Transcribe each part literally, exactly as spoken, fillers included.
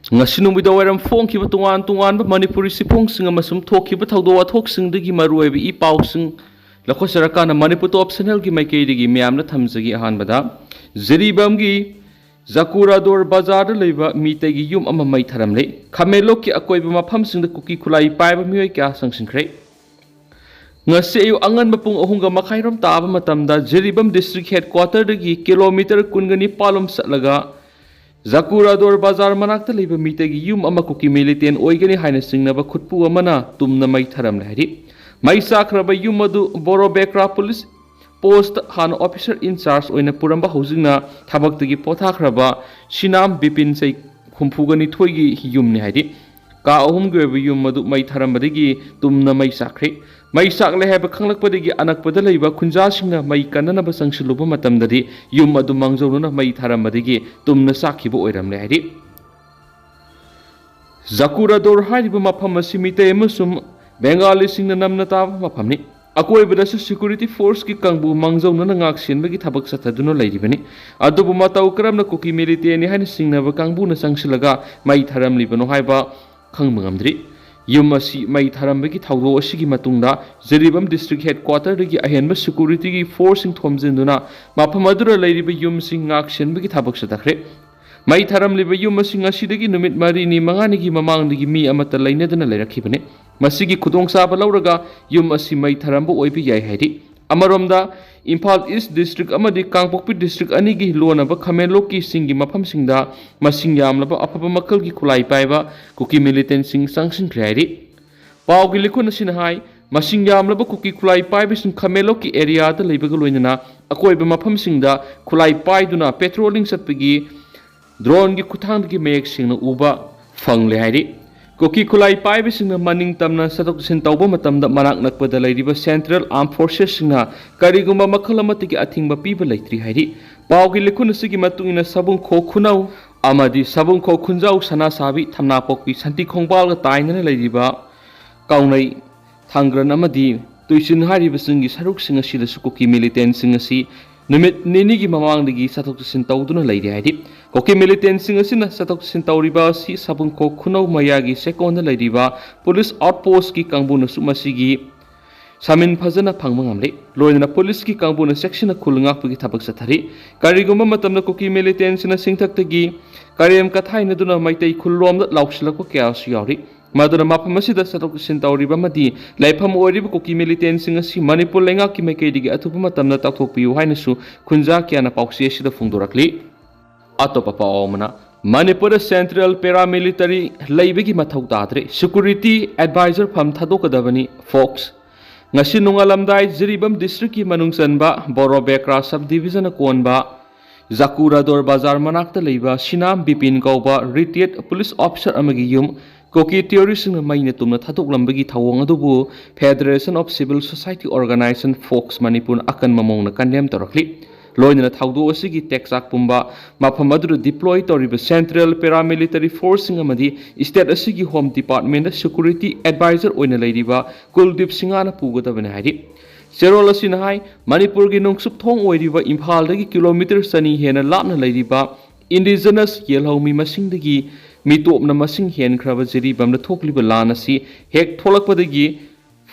ꯉꯁꯤ ꯅꯨꯃꯤꯗꯥꯡ ꯋꯥꯏꯔꯝ ꯐꯣꯡꯈꯤꯕ ꯇꯣꯉꯥꯟ ꯇꯣꯉꯥꯟꯕ ꯃꯅꯤꯄꯨꯔꯤ ꯆꯦꯐꯣꯡꯁꯤꯡ ꯑꯃꯁꯨꯡ ꯊꯣꯛꯈꯤꯕ ꯊꯧꯗꯣꯛ ꯋꯥꯊꯣꯛꯁꯤꯡꯗꯒꯤ ꯃꯔꯨꯑꯣꯏꯕ ꯏ ꯄꯥꯎꯁꯤꯡ ꯂꯧꯈꯠꯆꯔꯀꯥꯟꯗ ꯃꯅꯤꯄꯨꯔ ꯇꯣꯞ ꯆꯦꯅꯦꯜꯒꯤ ꯃꯥꯏꯀꯩꯗꯒꯤ ꯃꯌꯥꯝꯅ ꯊꯝꯖꯒꯦ꯫ ꯑꯍꯥꯟꯕꯗ, ꯖꯤꯔꯤꯕꯥꯝꯒꯤ ꯖꯀꯨꯔꯥꯗꯣꯔ ꯕꯖꯥꯔꯗ ꯂꯩꯕ ꯃꯤꯇꯩꯒꯤ ꯌꯨꯝ ꯑꯃ ꯃꯩ ꯊꯥꯔꯝꯂꯦ꯫ ꯈꯥꯃꯦꯟꯂꯣꯛꯀꯤ ꯑꯀꯣꯏꯕ ꯃꯐꯝꯁꯤꯡꯗ ꯀꯨꯀꯤ ꯈꯨꯠꯂꯥꯏ ꯄꯥꯏꯕ ꯃꯤꯑꯣꯏ ꯀꯌꯥ ꯆꯪꯁꯤꯟꯈ꯭ꯔꯦ꯫ ꯉꯁꯤ ꯑꯌꯨꯛ ꯑꯉꯟꯕ ꯄꯨꯡ ꯑꯍꯨꯝꯒ ꯃꯈꯥꯏꯔꯣꯝ ꯇꯥꯕ ꯃꯇꯝꯗ ꯖꯤꯔꯤꯕꯥꯝ ꯗꯤꯁꯇ꯭ꯔꯤꯛ ꯍꯦꯗ ꯀ꯭ꯋꯥꯇꯔꯗꯒꯤ ꯀꯤꯂꯣꯃꯤꯇꯔ ꯀꯨꯟꯒ ꯅꯤꯄꯥꯜ ꯂꯣꯝ ꯆꯠꯂꯒ ꯖꯀꯨꯔꯥꯗꯣꯔ ꯕꯖꯥꯔ ꯃꯅꯥꯛꯇ ꯂꯩꯕ ꯃꯤꯇꯩꯒꯤ ꯌꯨꯝ ꯑꯃ ꯀꯨꯀꯤ ꯃꯤꯂꯤꯇꯦꯟ ꯑꯣꯏꯒꯅꯤ ꯍꯥꯏꯅ ꯆꯤꯡꯅꯕ ꯈꯨꯠꯄꯨ ꯑꯃꯅ ꯇꯨꯝꯅ ꯃꯩ ꯊꯥꯔꯝꯂꯦ ꯍꯥꯏꯔꯤ꯫ ꯃꯩ ꯆꯥꯛꯈ꯭ꯔꯕ ꯌꯨꯝ ꯑꯗꯨ ꯕꯣꯔꯣꯕꯦꯀ꯭ꯔꯥ ꯄꯨꯂꯤꯁ ꯄꯣꯁꯇ ꯍꯥꯟꯅ ꯑꯣꯐꯤꯁꯔ ꯏꯟꯆꯥꯔꯖ ꯑꯣꯏꯅ ꯄꯨꯔꯝꯕ, ꯍꯧꯖꯤꯛꯅ ꯊꯕꯛꯇꯒꯤ ꯄꯣꯊꯥꯈ꯭ꯔꯕ ꯁꯤꯅꯥꯝ ꯕꯤꯄꯤꯟ, ꯆꯍꯤ ꯍꯨꯝꯐꯨꯒ ꯅꯤꯊꯣꯏꯒꯤ ꯌꯨꯝꯅꯤ ꯍꯥꯏꯔꯤ꯫ ꯀꯥ ꯑꯍꯨꯝꯒꯤ ꯑꯣꯏꯕ ꯌꯨꯝ ꯑꯗꯨ ꯃꯩ ꯊꯥꯔꯝꯕꯗꯒꯤ ꯇꯨꯝꯅ ꯃꯩ ꯆꯥꯛꯈ꯭ꯔꯦ꯫ ꯃꯩ ꯆꯥꯛꯂꯦ ꯍꯥꯏꯕ ꯈꯪꯂꯛꯄꯗꯒꯤ ꯑꯅꯛꯄꯗ ꯂꯩꯕ ꯈꯨꯟꯖꯥꯁꯤꯡꯅ ꯃꯩ ꯀꯟꯅꯅꯕ ꯆꯪꯁꯤꯜꯂꯨꯕ ꯃꯇꯝꯗꯗꯤ ꯌꯨꯝ ꯑꯗꯨ ꯃꯥꯡꯖꯧꯅꯅ ꯃꯩ ꯊꯥꯔꯝꯕꯗꯒꯤ ꯇꯨꯝꯅ ꯆꯥꯛꯈꯤꯕ ꯑꯣꯏꯔꯝꯂꯦ ꯍꯥꯏꯔꯤ꯫ ꯖꯀꯨꯔꯥꯗꯣꯔ ꯍꯥꯏꯔꯤꯕ ꯃꯐꯝ ꯑꯁꯤ ꯃꯤꯇꯩ ꯑꯃꯁꯨꯡ ꯕꯦꯡꯒꯥꯂꯤꯁꯤꯡꯅ ꯅꯝꯅ ꯇꯥꯕ ꯃꯐꯝꯅꯤ꯫ ꯑꯀꯣꯏꯕꯗꯁꯨ ꯁꯦꯀ꯭ꯌꯨꯔꯤꯇꯤ ꯐꯣꯔꯁꯀꯤ ꯀꯥꯡꯕꯨ ꯃꯥꯡꯖꯧꯅꯅ ꯉꯥꯛ ꯁꯦꯟꯕꯒꯤ ꯊꯕꯛ ꯆꯠꯊꯗꯨꯅ ꯂꯩꯔꯤꯕꯅꯤ꯫ ꯑꯗꯨꯕꯨ ꯃꯇꯧ ꯀꯔꯝꯅ ꯀꯨꯀꯤ ꯃꯤꯂꯤꯇꯦꯟꯅꯤ ꯍꯥꯏꯅ ꯆꯤꯡꯅꯕ ꯀꯥꯡꯕꯨꯅ ꯆꯪꯁꯤꯜꯂꯒ ꯃꯩ ꯊꯥꯔꯝꯂꯤꯕꯅꯣ ꯍꯥꯏꯕ ꯈꯪꯕ ꯉꯝꯗ꯭ꯔꯤ꯫ ꯌꯨꯝ ꯑꯁꯤ ꯃꯩ ꯊꯥꯔꯝꯕꯒꯤ ꯊꯧꯗꯣꯛ ꯑꯁꯤꯒꯤ ꯃꯇꯨꯡꯗ ꯖꯤꯔꯤꯕꯥꯝ ꯗꯤꯁꯇ꯭ꯔꯤꯛ ꯍꯦꯗ ꯀ꯭ꯋꯥꯇꯔꯗꯒꯤ ꯑꯍꯦꯟꯕ ꯁꯦꯀ꯭ꯌꯨꯔꯤꯇꯤꯒꯤ ꯐꯣꯔꯁꯁꯤꯡ ꯊꯣꯝꯖꯤꯟꯗꯨꯅ ꯃꯐꯝ ꯑꯗꯨꯗ ꯂꯩꯔꯤꯕ ꯌꯨꯝꯁꯤꯡ ꯉꯥꯛ ꯁꯦꯟꯕꯒꯤ ꯊꯕꯛ ꯆꯠꯊꯈ꯭ꯔꯦ꯫ ꯃꯩ ꯊꯥꯔꯝꯂꯤꯕ ꯌꯨꯝ ꯑꯁꯤ ꯉꯁꯤꯗꯒꯤ ꯅꯨꯃꯤꯠ ꯃꯔꯤꯅꯤ ꯃꯉꯥꯅꯤꯒꯤ ꯃꯃꯥꯡꯗꯒꯤ ꯃꯤ ꯑꯃꯠꯇ ꯂꯩꯅꯗꯅ ꯂꯩꯔꯛꯈꯤꯕꯅꯤ꯫ ꯃꯁꯤꯒꯤ ꯈꯨꯗꯣꯡꯆꯥꯕ ꯂꯧꯔꯒ ꯌꯨꯝ ꯑꯁꯤ ꯃꯩ ꯊꯥꯔꯝꯕ ꯑꯣꯏꯕ ꯌꯥꯏ ꯍꯥꯏꯔꯤ꯫ ꯑꯃꯔꯣꯝꯗ, ꯏꯝꯐꯥꯜ ꯏꯁ ꯗꯤꯁꯇ꯭ꯔꯤꯛ ꯑꯃꯗꯤ ꯀꯥꯡꯄꯣꯛꯄꯤ ꯗꯤꯁꯇ꯭ꯔꯤꯛ ꯑꯅꯤꯒꯤ ꯂꯣꯟꯅꯕ ꯈꯥꯃꯦꯟꯂꯣꯛꯀꯤ ꯆꯤꯡꯒꯤ ꯃꯐꯝꯁꯤꯡꯗ ꯃꯁꯤꯡ ꯌꯥꯝꯂꯕ ꯑꯐꯕ ꯃꯈꯜꯒꯤ ꯈꯨꯠꯂꯥꯏ ꯄꯥꯏꯕ ꯀꯨꯀꯤ ꯃꯤꯂꯤꯇꯦꯟꯁꯤꯡ ꯆꯪꯁꯤꯟꯈ꯭ꯔꯦ ꯍꯥꯏꯔꯤ꯫ ꯄꯥꯎꯒꯤ ꯂꯤꯈꯨꯟ ꯑꯁꯤꯅ ꯍꯥꯏ, ꯃꯁꯤꯡ ꯌꯥꯝꯂꯕ ꯀꯨꯀꯤ ꯈꯨꯠꯂꯥꯏ ꯄꯥꯏꯕꯁꯤꯡ ꯈꯥꯃꯦꯟꯂꯣꯛꯀꯤ ꯑꯦꯔꯤꯌꯥꯗ ꯂꯩꯕꯒ ꯂꯣꯏꯅꯅ ꯑꯀꯣꯏꯕ ꯃꯐꯝꯁꯤꯡꯗ ꯈꯨꯠꯂꯥꯏ ꯄꯥꯏꯗꯨꯅ ꯄꯦꯇ꯭ꯔꯣꯂꯤꯡ ꯆꯠꯄꯒꯤ ꯗ꯭ꯔꯣꯟꯒꯤ ꯈꯨꯠꯊꯥꯡꯗꯒꯤ ꯃꯌꯦꯛ ꯁꯦꯡꯅ ꯎꯕ ꯐꯪꯂꯦ ꯍꯥꯏꯔꯤ꯫ ꯀꯨꯀꯤ ꯈꯨꯠꯂꯥꯏ ꯄꯥꯏꯕꯁꯤꯡꯅ ꯃꯅꯤꯡ ꯇꯝꯅ ꯆꯠꯊꯣꯛ ꯆꯠꯁꯤꯟ ꯇꯧꯕ ꯃꯇꯝꯗ ꯃꯅꯥꯛ ꯅꯛꯄꯗ ꯂꯩꯔꯤꯕ ꯁꯦꯟꯇ꯭ꯔꯦꯜ ꯑꯥꯔꯝ ꯐꯣꯔꯁꯦꯁꯁꯤꯡꯅ ꯀꯔꯤꯒꯨꯝꯕ ꯃꯈꯜ ꯑꯃꯠꯇꯒꯤ ꯑꯊꯤꯡꯕ ꯄꯤꯕ ꯂꯩꯇ꯭ꯔꯤ ꯍꯥꯏꯔꯤ꯫ ꯄꯥꯎꯒꯤ ꯂꯤꯈꯨꯟ ꯑꯁꯤꯒꯤ ꯃꯇꯨꯡ ꯏꯟꯅ ꯁꯕꯨꯡꯈꯣꯛ ꯈꯨꯅꯧ ꯑꯃꯗꯤ ꯁꯕꯨꯡꯈꯣꯛ ꯈꯨꯟꯖꯥꯎ ꯁꯅꯥꯁꯥꯕꯤ ꯊꯝꯅꯥꯄꯣꯛꯄꯤ ꯁꯟꯇꯤ ꯈꯣꯡꯕꯥꯜꯒ ꯇꯥꯏꯅꯅ ꯂꯩꯔꯤꯕ ꯀꯥꯎꯅꯩ ꯊꯥꯡꯒ꯭ꯔꯟ ꯑꯃꯗꯤ ꯇꯨꯏꯆꯤꯟ ꯍꯥꯏꯔꯤꯕꯁꯤꯡꯒꯤ ꯁꯔꯨꯛꯁꯤꯡ ꯑꯁꯤꯗꯁꯨ ꯀꯨꯀꯤ ꯃꯤꯂꯤꯇꯦꯟꯁꯤꯡ ꯑꯁꯤ ꯅꯨꯃꯤꯠ ꯅꯤꯅꯤꯒꯤ ꯃꯃꯥꯡꯗꯒꯤ ꯆꯠꯊꯣꯛ ꯆꯠꯁꯤꯟ ꯇꯧꯗꯨꯅ ꯂꯩꯔꯤ ꯍꯥꯏꯔꯤ꯫ ꯀꯨꯀꯤ ꯃꯤꯂꯤꯇꯦꯟꯁꯤꯡ ꯑꯁꯤꯅ ꯆꯠꯊꯣꯛ ꯆꯠꯁꯤꯟ ꯇꯧꯔꯤꯕ ꯑꯁꯤ ꯁꯥꯕꯨꯡꯈꯣꯛ ꯈꯨꯅꯧ ꯃꯌꯥꯒꯤ ꯆꯦꯛꯀꯣꯟꯗ ꯂꯩꯔꯤꯕ ꯄꯨꯂꯤꯁ ꯑꯥꯎꯠꯄꯣꯁꯀꯤ ꯀꯥꯡꯕꯨꯅꯁꯨ ꯃꯁꯤꯒꯤ ꯁꯥꯃꯤꯟ ꯐꯖꯅ ꯐꯪꯕ ꯉꯝꯂꯤ꯫ ꯂꯣꯏꯅꯅ ꯄꯨꯂꯤꯁꯀꯤ ꯀꯥꯡꯕꯨꯅ ꯆꯦꯛꯁꯤꯟꯅ ꯈꯨꯜ ꯉꯥꯛꯄꯒꯤ ꯊꯕꯛ ꯆꯠꯊꯔꯤ꯫ ꯀꯔꯤꯒꯨꯝꯕ ꯃꯇꯝꯗ ꯀꯨꯀꯤ ꯃꯤꯂꯤꯇꯦꯟꯁꯤꯡꯅ ꯆꯤꯡꯊꯛꯇꯒꯤ ꯀꯔꯦꯝ ꯀꯊꯥꯏꯅꯗꯨꯅ ꯃꯩꯇꯩ ꯈꯨꯜꯂꯣꯝꯗ ꯂꯥꯎꯁꯤꯜꯂꯛꯄ ꯀꯌꯥꯁꯨ ꯌꯥꯎꯔꯤ꯫ ꯃꯗꯨꯅ ꯃꯐꯝ ꯑꯁꯤꯗ ꯆꯠꯊꯣꯛ ꯆꯠꯁꯤꯟ ꯇꯧꯔꯤꯕ ꯑꯃꯗꯤ ꯂꯩꯐꯝ ꯑꯣꯏꯔꯤꯕ ꯀꯨꯀꯤ ꯃꯤꯂꯤꯇꯦꯟꯁꯤꯡ ꯑꯁꯤ ꯃꯅꯤꯄꯨꯔ ꯂꯩꯉꯥꯛꯀꯤ ꯃꯥꯏꯀꯩꯗꯒꯤ ꯑꯊꯨꯕ ꯃꯇꯝꯗ ꯇꯥꯛꯊꯣꯛꯄꯤꯌꯨ ꯍꯥꯏꯅꯁꯨ ꯈꯨꯟꯖꯥ ꯀꯌꯥꯅ ꯄꯥꯎꯆꯦ ꯑꯁꯤꯗ ꯐꯣꯡꯗꯣꯔꯛꯂꯤ꯫ ꯑꯇꯣꯞꯄ ꯄꯥꯎ ꯑꯃꯅ, ꯃꯅꯤꯄꯨꯔꯗ ꯁꯦꯟꯇ꯭ꯔꯦꯜ ꯄꯦꯔꯥꯃꯤꯂꯤꯇꯔꯤ ꯂꯩꯕꯒꯤ ꯃꯊꯧ ꯇꯥꯗ꯭ꯔꯦ, ꯁꯦꯀꯨꯔꯤꯇꯤ ꯑꯦꯗꯚꯥꯏꯖꯔ ꯐꯝ ꯊꯥꯗꯣꯛꯀꯗꯕꯅꯤ, ꯐꯣꯛꯁ꯫ ꯉꯁꯤ ꯅꯣꯡꯉꯥꯜꯂꯝꯗꯥꯏ ꯖꯤꯔꯤꯕꯥꯝ ꯗꯤꯁꯇ꯭ꯔꯤꯛꯀꯤ ꯃꯅꯨꯡ ꯆꯟꯕ ꯕꯣꯔꯣꯕꯦꯀ꯭ꯔꯥ ꯁꯕ ꯗꯤꯕꯤꯖꯟꯅ ꯀꯣꯟꯕ ꯖꯀꯨꯔꯥꯗꯣꯔ ꯕꯖꯥꯔ ꯃꯅꯥꯛꯇ ꯂꯩꯕ ꯁꯤꯅꯥꯝ ꯕꯤꯄꯤꯟ ꯀꯧꯕ ꯔꯤꯇꯤꯌꯔꯠ ꯄꯨꯂꯤꯁ ꯑꯣꯐꯤꯁꯔ ꯑꯃꯒꯤ ꯌꯨꯝ ꯀꯨꯀꯤ ꯇꯦꯔꯣꯔꯤꯁꯁꯤꯡꯅ ꯃꯩꯅ ꯇꯨꯝꯅ ꯊꯥꯗꯣꯛꯂꯝꯕꯒꯤ ꯊꯧꯑꯣꯡ ꯑꯗꯨꯕꯨ Federation of Civil Society Organization, fox ꯃꯅꯤꯄꯨꯔꯅ ꯑꯀꯟꯕ ꯃꯑꯣꯡꯗ ꯀꯟꯗꯦꯝ ꯇꯧꯔꯛꯂꯤ꯫ ꯂꯣꯏꯅꯅ ꯊꯧꯗꯣꯛ ꯑꯁꯤꯒꯤ ꯇꯦꯛꯆꯥꯛ ꯄꯨꯝꯕ ꯃꯐꯝ ꯑꯗꯨꯗ ꯗꯤꯄ꯭ꯂꯣꯏ ꯇꯧꯔꯤꯕ ꯁꯦꯟꯇ꯭ꯔꯦꯜ ꯄꯦꯔꯥꯃꯤꯂꯤꯇꯔꯤ ꯐꯣꯔꯁꯁꯤꯡ ꯑꯃꯗꯤ ꯁ꯭ꯇꯦꯠ ꯑꯁꯤꯒꯤ ꯍꯣꯝ ꯗꯤꯄꯥꯔꯠꯃꯦꯟꯗ ꯁꯦꯀꯨꯔꯤꯇꯤ ꯑꯦꯗꯚꯥꯏꯖꯔ ꯑꯣꯏꯅ ꯂꯩꯔꯤꯕ ꯀꯨꯜꯗꯤꯞ ꯁꯤꯡꯍꯅ ꯄꯨꯒꯗꯕꯅꯤ ꯍꯥꯏꯔꯤ꯫ ꯆꯦꯔꯣꯜ ꯑꯁꯤꯅ ꯍꯥꯏ, ꯃꯅꯤꯄꯨꯔꯒꯤ ꯅꯣꯡꯆꯨꯞ ꯊꯣꯡ ꯑꯣꯏꯔꯤꯕ ꯏꯝꯐꯥꯜꯗꯒꯤ ꯀꯤꯂꯣꯃꯤꯇꯔ ꯆꯅꯤ ꯍꯦꯟꯅ ꯂꯥꯞꯅ ꯂꯩꯔꯤꯕ ꯏꯟꯗꯤꯖꯤꯅꯁ ꯌꯦꯜꯍꯧꯃꯤ ꯃꯁꯤꯡꯗꯒꯤ ꯃꯤꯇꯣꯞꯅ ꯃꯁꯤꯡ ꯍꯦꯟꯈ꯭ꯔꯕ ꯖꯤꯔꯤꯕꯥꯝꯗ ꯊꯣꯛꯂꯤꯕ ꯂꯥꯟ ꯑꯁꯤ ꯍꯦꯛ ꯊꯣꯛꯂꯛꯄꯗꯒꯤ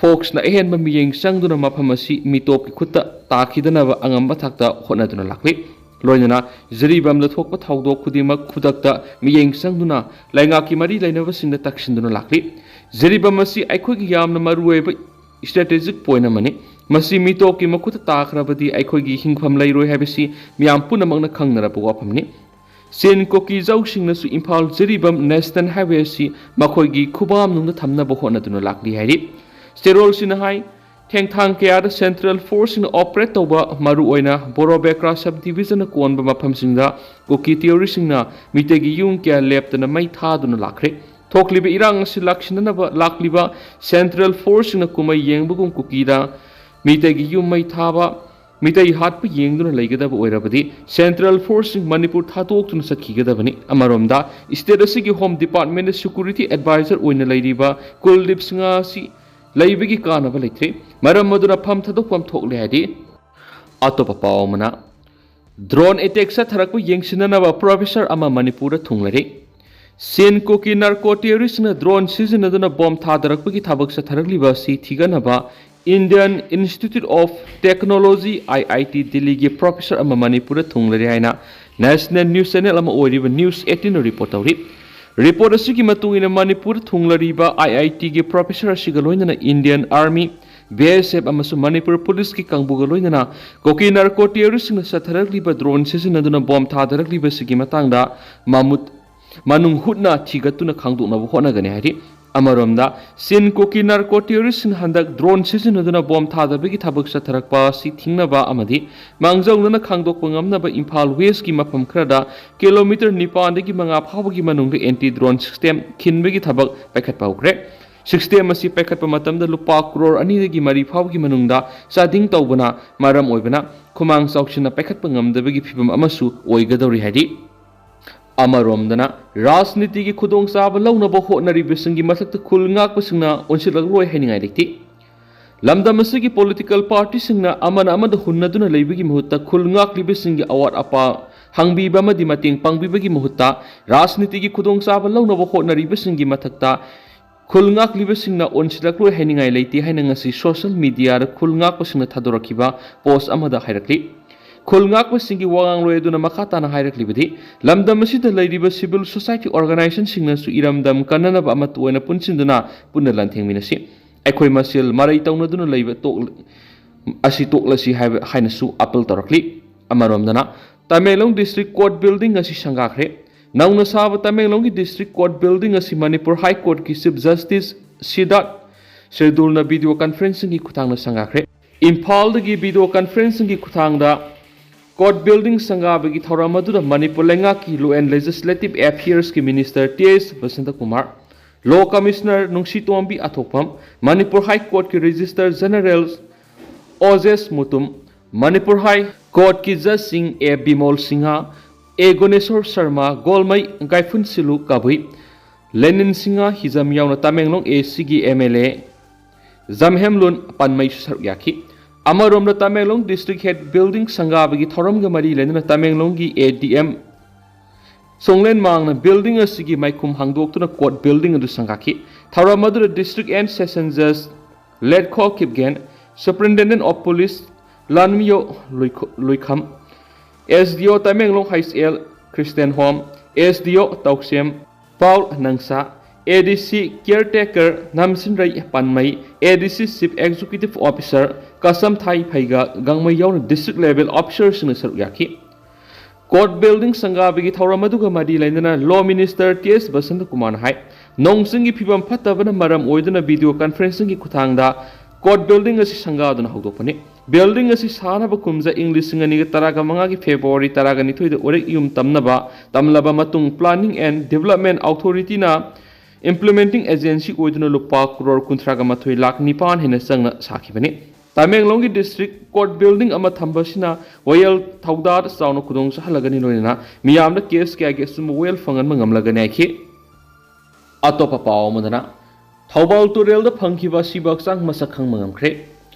ꯐꯣꯛꯁꯅ ꯑꯍꯦꯟꯕ ꯃꯤꯠꯌꯦꯡ ꯆꯪꯗꯨꯅ ꯃꯐꯝ ꯑꯁꯤ ꯃꯤꯇꯣꯞꯀꯤ ꯈꯨꯠꯇ ꯇꯥꯈꯤꯗꯅꯕ ꯑꯉꯝꯕ ꯊꯥꯛꯇ ꯍꯣꯠꯅꯗꯨꯅ ꯂꯥꯛꯂꯤ꯫ ꯂꯣꯏꯅꯅ ꯖꯤꯔꯤꯕꯥꯝꯗ ꯊꯣꯛꯄ ꯊꯧꯗꯣꯛ ꯈꯨꯗꯤꯡꯃꯛ ꯈꯨꯗꯛꯇ ꯃꯤꯠꯌꯦꯡ ꯆꯪꯗꯨꯅ ꯂꯩꯉꯥꯛꯀꯤ ꯃꯔꯤ ꯂꯩꯅꯕꯁꯤꯡꯗ ꯇꯛꯁꯤꯟꯗꯨꯅ ꯂꯥꯛꯂꯤ꯫ ꯖꯤꯔꯤꯕꯥꯝ ꯑꯁꯤ ꯑꯩꯈꯣꯏꯒꯤ ꯌꯥꯝꯅ ꯃꯔꯨꯑꯣꯏꯕ ꯏꯁꯇ꯭ꯔꯦꯇꯦꯖꯤꯛ ꯄꯣꯏꯟ ꯑꯃꯅꯤ꯫ ꯃꯁꯤ ꯃꯤꯇꯣꯞꯀꯤ ꯃꯈꯨꯠꯇ ꯇꯥꯈ꯭ꯔꯕꯗꯤ ꯑꯩꯈꯣꯏꯒꯤ ꯍꯤꯡꯐꯝ ꯂꯩꯔꯣꯏ ꯍꯥꯏꯕꯁꯤ ꯃꯤꯌꯥꯝ ꯄꯨꯝꯅꯃꯛꯅ ꯈꯪꯅꯔꯕ ꯋꯥꯐꯝꯅꯤ꯫ ꯆꯤꯟ ꯀꯨꯀꯤ ꯖꯧꯁꯤꯡꯅꯁꯨ ꯏꯝꯐꯥꯜ ꯖꯤꯔꯤꯕꯥꯝ ꯅꯦꯁꯅꯦꯜ ꯍꯥꯏꯋꯦ ꯑꯁꯤ ꯃꯈꯣꯏꯒꯤ ꯈꯨꯕꯥꯝꯅꯨꯡꯗ ꯊꯝꯅꯕ ꯍꯣꯠꯅꯗꯨꯅ ꯂꯥꯛꯂꯤ ꯍꯥꯏꯔꯤ꯫ ꯆꯦꯔꯣꯜꯁꯤꯅ ꯍꯥꯏ, ꯊꯦꯡꯊꯥꯡ ꯀꯌꯥꯗ ꯁꯦꯟꯇ꯭ꯔꯦꯜ ꯐꯣꯔꯁꯁꯤꯡꯅ ꯑꯣꯄꯔꯦꯠ ꯇꯧꯕ, ꯃꯔꯨꯑꯣꯏꯅ ꯕꯣꯔꯣꯕꯦꯀ꯭ꯔꯥ ꯁꯕ ꯗꯤꯕꯤꯖꯟꯅ ꯀꯣꯟꯕ ꯃꯐꯝꯁꯤꯡꯗ ꯀꯨꯀꯤ ꯇꯦꯔꯣꯔꯤꯁꯁꯤꯡꯅ ꯃꯤꯇꯩꯒꯤ ꯌꯨꯝ ꯀꯌꯥ ꯂꯦꯞꯇꯅ ꯃꯩ ꯊꯥꯗꯨꯅ ꯂꯥꯛꯈ꯭ꯔꯦ꯫ ꯊꯣꯛꯂꯤꯕ ꯏꯔꯥꯡ ꯑꯁꯤ ꯂꯥꯛꯁꯤꯟꯅꯅꯕ ꯂꯥꯛꯂꯤꯕ ꯁꯦꯟꯇ꯭ꯔꯦꯜ ꯐꯣꯔꯁꯁꯤꯡꯅ ꯀꯨꯝꯍꯩ ꯌꯦꯡꯕꯒꯨꯝ ꯀꯨꯀꯤꯗ ꯃꯤꯇꯩꯒꯤ ꯌꯨꯝ ꯃꯩ ꯊꯥꯕ, ꯃꯤꯇꯩ ꯍꯥꯠꯄ ꯌꯦꯡꯗꯨꯅ ꯂꯩꯒꯗꯕ ꯑꯣꯏꯔꯕꯗꯤ ꯁꯦꯟꯇ꯭ꯔꯦꯜ ꯐꯣꯔꯁꯁꯤꯡ ꯃꯅꯤꯄꯨꯔ ꯊꯥꯗꯣꯛꯇꯨꯅ ꯆꯠꯈꯤꯒꯗꯕꯅꯤ꯫ ꯑꯃꯔꯣꯝꯗ ꯁ꯭ꯇꯦꯠ ꯑꯁꯤꯒꯤ ꯍꯣꯝ ꯗꯤꯄꯥꯔꯠꯃꯦꯟꯗ ꯁꯦꯀꯨꯔꯤꯇꯤ ꯑꯦꯗꯚꯥꯏꯖꯔ ꯑꯣꯏꯅ ꯂꯩꯔꯤꯕ ꯀꯨꯜꯗꯤꯞ ꯁꯤꯡꯍ ꯑꯁꯤ ꯂꯩꯕꯒꯤ ꯀꯥꯟꯅꯕ ꯂꯩꯇ꯭ꯔꯦ꯫ ꯃꯔꯝ ꯑꯗꯨꯅ ꯐꯝ ꯊꯥꯗꯣꯛꯐꯝ ꯊꯣꯛꯂꯦ ꯍꯥꯏꯗꯤ ꯑꯇꯣꯞꯄ ꯄꯥꯎ ꯑꯃꯅ, ꯗ꯭ꯔꯣꯟ ꯑꯦꯇꯦꯛ ꯆꯠꯊꯔꯛꯄ ꯌꯦꯡꯁꯤꯟꯅꯅꯕ ꯄ꯭ꯔꯣꯐꯦꯁꯔ ꯑꯃ ꯃꯅꯤꯄꯨꯔꯗ ꯊꯨꯡꯂꯔꯤ꯫ ꯁꯤꯟ ꯀꯨꯀꯤ ꯅꯥꯔꯀꯣ ꯇꯦꯔꯣꯔꯤꯁ꯭ꯠꯁꯤꯡꯅ ꯗ꯭ꯔꯣꯟ ꯁꯤꯖꯤꯟꯅꯗꯨꯅ ꯕꯣꯝ ꯊꯥꯗꯔꯛꯄꯒꯤ ꯊꯕꯛ ꯆꯠꯊꯔꯛꯂꯤꯕ ꯑꯁꯤ ꯊꯤꯒꯠꯅꯕ Indian Institute of Technology, I I T, ꯗꯤꯜꯂꯤꯒꯤ ꯄ꯭ꯔꯣꯐꯦꯁꯔ ꯑꯃ ꯃꯅꯤꯄꯨꯔꯗ ꯊꯨꯡꯂꯔꯤ ꯍꯥꯏꯅ ꯅꯦꯁꯅꯦꯜ ꯅ꯭ꯌꯨꯁ ꯆꯦꯅꯦꯜ ꯑꯃ ꯑꯣꯏꯔꯤꯕ ꯅ꯭ꯌꯨꯁ ꯑꯩꯠꯇꯤꯟꯅ ꯔꯤꯄꯣꯔꯠ ꯇꯧꯔꯤ꯫ ꯔꯤꯄꯣꯔꯠ ꯑꯁꯤꯒꯤ ꯃꯇꯨꯡ ꯏꯟꯅ, ꯃꯅꯤꯄꯨꯔꯗ ꯊꯨꯡꯂꯔꯤꯕ I I T ꯒꯤ ꯄ꯭ꯔꯣꯐꯦꯁꯔ ꯑꯁꯤꯒ ꯂꯣꯏꯅꯅ Indian Army, B S F ꯑꯃꯁꯨꯡ ꯃꯅꯤꯄꯨꯔ ꯄꯨꯂꯤꯁꯀꯤ ꯀꯥꯡꯕꯨꯒ ꯂꯣꯏꯅꯅ ꯀꯨꯀꯤ ꯅꯥꯔꯀꯣ ꯇꯦꯔꯣꯔꯤꯁ꯭ꯠꯁꯤꯡꯅ ꯆꯠꯊꯔꯛꯂꯤꯕ ꯗ꯭ꯔꯣꯟ ꯁꯤꯖꯤꯟꯅꯗꯨꯅ ꯕꯣꯝ ꯊꯥꯗꯔꯛꯂꯤꯕꯁꯤꯒꯤ ꯃꯇꯥꯡꯗ ꯃꯃꯨꯠ ꯃꯅꯨꯡ ꯍꯨꯠꯅ ꯊꯤꯒꯠꯇꯨꯅ ꯈꯪꯗꯣꯛꯅꯕ ꯍꯣꯠꯅꯒꯅꯤ ꯍꯥꯏꯔꯤ꯫ ꯑꯃꯔꯣꯝꯗ, ꯁꯤꯟ ꯀꯨꯀꯤ ꯅꯥꯔꯀꯣ ꯇꯦꯔꯣꯔꯤꯁ꯭ꯠꯁꯤꯡꯅ ꯍꯟꯗꯛ ꯗ꯭ꯔꯣꯟ ꯁꯤꯖꯤꯟꯅꯗꯨꯅ ꯕꯣꯝ ꯊꯥꯗꯕꯒꯤ ꯊꯕꯛ ꯆꯠꯊꯔꯛꯄ ꯑꯁꯤ ꯊꯤꯡꯅꯕ ꯑꯃꯗꯤ ꯃꯥꯡꯖꯧꯅꯅ ꯈꯪꯗꯣꯛꯄ ꯉꯝꯅꯕ ꯏꯝꯐꯥꯜ ꯋꯦꯁ꯭ꯠꯀꯤ ꯃꯐꯝ ꯈꯔꯗ ꯀꯤꯂꯣꯃꯤꯇꯔ ꯅꯤꯄꯥꯟꯗꯒꯤ ꯃꯉꯥ ꯐꯥꯎꯕꯒꯤ ꯃꯅꯨꯡꯗ ꯑꯦꯟꯇꯤ ꯗ꯭ꯔꯣꯟ ꯁꯤꯁꯇꯦꯝ ꯈꯤꯟꯕꯒꯤ ꯊꯕꯛ ꯄꯥꯏꯈꯠꯄ ꯍꯧꯈ꯭ꯔꯦ꯫ ꯁꯤꯁꯇꯦꯝ ꯑꯁꯤ ꯄꯥꯏꯈꯠꯄ ꯃꯇꯝꯗ ꯂꯨꯄꯥ ꯀ꯭ꯔꯣꯔ ꯑꯅꯤꯗꯒꯤ ꯃꯔꯤ ꯐꯥꯎꯕꯒꯤ ꯃꯅꯨꯡꯗ ꯆꯥꯗꯤꯡ ꯇꯧꯕꯅ ꯃꯔꯝ ꯑꯣꯏꯕꯅ ꯈꯨꯃꯥꯡ ꯆꯥꯎꯁꯤꯟꯅ ꯄꯥꯏꯈꯠꯄ ꯉꯝꯗꯕꯒꯤ ꯐꯤꯚꯝ ꯑꯃꯁꯨ ꯑꯣꯏꯒꯗꯧꯔꯤ ꯍꯥꯏꯔꯤ꯫ ꯑꯃꯔꯣꯝꯗꯅ, ꯔꯥꯖꯅꯤꯇꯤꯒꯤ ꯈꯨꯗꯣꯡꯆꯥꯕ ꯂꯧꯅꯕ ꯍꯣꯠꯅꯔꯤꯕꯁꯤꯡꯒꯤ ꯃꯊꯛꯇ ꯈꯨꯜ ꯉꯥꯛꯄꯁꯤꯡꯅ ꯑꯣꯟꯁꯤꯜꯂꯛꯂꯣꯏ ꯍꯥꯏꯅꯤꯡꯉꯥꯏ ꯂꯩꯇꯦ꯫ ꯂꯝꯗꯝ ꯑꯁꯤꯒꯤ ꯄꯣꯂꯤꯇꯤꯀꯦꯜ ꯄꯥꯔꯇꯤꯁꯤꯡꯅ ꯑꯃꯅ ꯑꯃꯗ ꯍꯨꯟꯅꯗꯨꯅ ꯂꯩꯕꯒꯤ ꯃꯍꯨꯠꯇ ꯈꯨꯜ ꯉꯥꯛꯂꯤꯕꯁꯤꯡꯒꯤ ꯑꯋꯥꯠ ꯑꯄꯥ ꯍꯪꯕꯤꯕ ꯑꯃꯗꯤ ꯃꯇꯦꯡ ꯄꯥꯡꯕꯤꯕꯒꯤ ꯃꯍꯨꯠꯇ ꯔꯥꯖꯅꯤꯇꯤꯒꯤ ꯈꯨꯗꯣꯡꯆꯥꯕ ꯂꯧꯅꯕ ꯍꯣꯠꯅꯔꯤꯕꯁꯤꯡꯒꯤ ꯃꯊꯛꯇ ꯈꯨꯜ ꯉꯥꯛꯂꯤꯕꯁꯤꯡꯅ ꯑꯣꯟꯁꯤꯜꯂꯛꯂꯣꯏ ꯍꯥꯏꯅꯤꯡꯉꯥꯏ ꯂꯩꯇꯦ ꯍꯥꯏꯅ ꯉꯁꯤ ꯁꯣꯁꯤꯌꯦꯜ ꯃꯤꯗꯤꯌꯥꯗ ꯈꯨꯜ ꯉꯥꯛꯄꯁꯤꯡꯅ ꯊꯥꯗꯣꯔꯛꯈꯤꯕ ꯄꯣꯁ꯭ꯠ ꯑꯃꯗ ꯍꯥꯏꯔꯛꯂꯤ꯫ ꯈꯨꯜ ꯉꯥꯛꯄꯁꯤꯡꯒꯤ ꯋꯥꯉꯥꯡꯂꯣꯏ ꯑꯗꯨꯅ ꯃꯈꯥ ꯇꯥꯅ ꯍꯥꯏꯔꯛꯂꯤꯕꯗꯤ, ꯂꯝꯗꯝ ꯑꯁꯤꯗ ꯂꯩꯔꯤꯕ ꯁꯤꯚꯤꯜ ꯁꯣꯁꯥꯏꯇꯤ ꯑꯣꯔꯒꯅꯥꯏꯖꯦꯁꯟꯁꯤꯡꯅꯁꯨ ꯏꯔꯝꯗꯝ ꯀꯟꯅꯅꯕ ꯑꯃꯠꯇ ꯑꯣꯏꯅ ꯄꯨꯟꯁꯤꯟꯗꯨꯅ ꯄꯨꯟꯅ ꯂꯥꯟꯊꯦꯡꯃꯤꯟꯅꯁꯤ꯫ ꯑꯩꯈꯣꯏ ꯃꯁꯦꯜ ꯃꯔꯩ ꯇꯧꯅꯗꯨꯅ ꯂꯩꯕ ꯇꯣꯛ-, ꯑꯁꯤ ꯇꯣꯛꯂꯁꯤ ꯍꯥꯏꯕ, ꯍꯥꯏꯅꯁꯨ ꯑꯥꯄꯤꯜ ꯇꯧꯔꯛꯂꯤ꯫ ꯑꯃꯔꯣꯝꯗꯅ, ꯇꯃꯦꯡꯂꯣꯡ ꯗꯤꯁꯇ꯭ꯔꯤꯛ ꯀꯣꯔꯠ ꯕꯤꯜꯗꯤꯡ ꯑꯁꯤ ꯁꯪꯒꯥꯈ꯭ꯔꯦ꯫ ꯅꯧꯅ ꯁꯥꯕ ꯇꯃꯦꯡꯂꯣꯡꯒꯤ ꯗꯤꯁꯇ꯭ꯔꯤꯛ ꯀꯣꯔꯠ ꯕꯤꯜꯗꯤꯡ ꯑꯁꯤ ꯃꯅꯤꯄꯨꯔ ꯍꯥꯏ ꯀꯣꯔꯠꯀꯤ ꯆꯤꯐ ꯖꯁꯇꯤꯁ ꯁꯤꯗꯥꯔꯊ ꯁꯦꯗꯨꯜꯅ ꯚꯤꯗꯤꯑꯣ ꯀꯟꯐꯔꯦꯟꯁꯤꯡꯒꯤ ꯈꯨꯠꯊꯥꯡꯗ ꯁꯪꯒꯥꯈ꯭ꯔꯦ꯫ ꯏꯝꯐꯥꯜꯗꯒꯤ ꯚꯤꯗꯤꯑꯣ ꯀꯟꯐꯔꯦꯟꯁꯤꯡꯒꯤ ꯈꯨꯠꯊꯥꯡꯗ ꯀꯣꯔꯠ ꯕꯤꯜꯗꯤꯡ ꯁꯪꯒꯥꯕꯒꯤ ꯊꯧꯔꯝ ꯑꯗꯨꯗ ꯃꯅꯤꯄꯨꯔ ꯂꯩꯉꯥꯛꯀꯤ ꯂꯣ ꯑꯦꯟ ꯂꯦꯖꯤꯁꯂꯦꯇꯤꯚ ꯑꯦꯐꯤꯌꯔꯁꯀꯤ minister T S Basanta Kumar, law commissioner Nungshitombi Athokpam, Manipur high ꯀꯣꯔꯠꯀꯤ registrar general Ojesh Mutum, Manipur high ꯀꯣꯔꯠꯀꯤ ꯖꯖꯁꯤꯡ ꯑꯦ ꯕꯤꯃꯣꯜ ꯁꯤꯡꯍ, ꯑꯦ ꯒꯨꯅꯦꯁꯣꯔ ꯁꯔꯃ, ꯒꯣꯜꯃꯩ ꯒꯥꯏꯐꯨꯟꯁꯤꯂꯨ ꯀꯕꯨꯏ, ꯂꯦꯅꯤꯟ ꯁꯤꯡꯍ ꯍꯤꯖꯝ ꯌꯥꯎꯅ ꯇꯃꯦꯡꯂꯣꯡ ꯑꯦ ꯁꯤꯒꯤ ꯑꯦꯝ ꯑꯦꯜ ꯑꯦ ꯖꯝꯍꯦꯝꯂꯨꯟ ꯄꯥꯟꯃꯩꯁꯨ ꯁꯔꯨꯛ ꯌꯥꯈꯤ꯫ ꯑꯃꯔꯣꯝꯗ, ꯇꯃꯦꯡꯂꯣꯡ District Head Building ꯁꯪꯒꯥꯕꯒꯤ ꯊꯧꯔꯝꯒ ꯃꯔꯤ ꯂꯩꯅꯅ ꯇꯃꯦꯡꯂꯣꯡꯒꯤ A D M ꯁꯣꯡꯂꯦꯟ ꯃꯥꯡꯅ building ꯑꯁꯤꯒꯤ ꯃꯥꯏꯈꯨꯝ ꯍꯥꯡꯗꯣꯛꯇꯨꯅ court building ꯑꯗꯨ ꯁꯪꯒꯥꯈꯤ꯫ ꯊꯧꯔꯝ ꯑꯗꯨꯗ District and Session Judge Letko Kipgen, Superintendent of Police ꯂꯥꯟꯃꯤꯌꯣ ꯂꯨꯏꯈ-, ꯂꯨꯏꯈꯝ, S D O Tamenglong H L Christian Home, S D O ꯇꯧꯁꯦꯝ ꯄꯥꯎꯜ ꯅꯪꯁꯥ, A D C Caretaker ꯅꯝꯁꯤꯟꯔꯩ ꯄꯥꯟꯃꯩ, A D C Chief Executive Officer ꯀꯁꯝꯊꯥꯏ ꯐꯩꯒ ꯒꯥꯡꯃꯩ ꯌꯥꯎꯅ district level officerꯁꯤꯡꯅ ꯁꯔꯨꯛ ꯌꯥꯈꯤ꯫ Court building ꯁꯪꯒꯥꯕꯒꯤ ꯊꯧꯔꯝ ꯑꯗꯨꯒ ꯃꯔꯤ ꯂꯩꯅꯅ Law Minister T S Basanta ꯀꯨꯃꯥꯔꯅ ꯍꯥꯏ, ꯅꯣꯡ ꯆꯤꯡꯒꯤ ꯐꯤꯕꯝ ꯐꯠꯇꯕꯅ ꯃꯔꯝ ꯑꯣꯏꯗꯨꯅ video conferencingꯒꯤ ꯈꯨꯠꯊꯥꯡꯗ court building ꯑꯁꯤ ꯁꯪꯒꯥꯗꯨꯅ ꯍꯧꯗꯣꯛꯄꯅꯤ꯫ Building ꯑꯁꯤ ꯁꯥꯅꯕ ꯀꯨꯝꯖꯥ ꯏꯪ ꯂꯤꯁꯤꯡ ꯑꯅꯤꯒ ꯇꯔꯥꯒ ꯃꯉꯥꯒꯤ February ꯇꯔꯥꯒ ꯅꯤꯊꯣꯏꯗ ꯎꯔꯦꯛ ꯌꯨꯝ ꯇꯝꯅꯕ ꯇꯝꯂꯕ ꯃꯇꯨꯡ Planning and Development Authorityꯅ implementing agency ꯑꯣꯏꯗꯨꯅ ꯂꯨꯄꯥ ꯀ꯭ꯔꯣꯔ ꯀꯨꯟꯊ꯭ꯔꯥꯒ ꯃꯥꯊꯣꯏ ꯂꯥꯈ ꯅꯤꯄꯥꯟ ꯍꯦꯟꯅ ꯆꯪꯅ ꯁꯥꯈꯤꯕꯅꯤ꯫ ꯇꯃꯦꯡꯂꯣꯡꯒꯤ district court building ꯑꯃ ꯊꯝꯕꯁꯤꯅ ꯋꯥꯌꯦꯜ ꯊꯧꯗꯥꯗ ꯆꯥꯎꯅ ꯈꯨꯗꯣꯡ ꯆꯥꯍꯜꯂꯒꯅꯤ, ꯂꯣꯏꯅꯅ ꯃꯤꯌꯥꯝꯗ case ꯀꯌꯥꯒꯤ ꯑꯆꯨꯝꯕ ꯋꯥꯌꯦꯜ ꯐꯪꯍꯟꯕ ꯉꯝꯂꯒꯅꯤ ꯍꯥꯏꯈꯤ꯫ ꯑꯇꯣꯞꯄ ꯄꯥꯎ ꯑꯃꯗꯅ, ꯊꯧꯕꯥꯜ ꯇꯨꯔꯦꯜꯗ ꯐꯪꯈꯤꯕ ꯑꯁꯤꯕ ꯍꯛꯆꯥꯡ ꯃꯁꯛ ꯈꯪꯕ ꯉꯝꯈ꯭ꯔꯦ꯫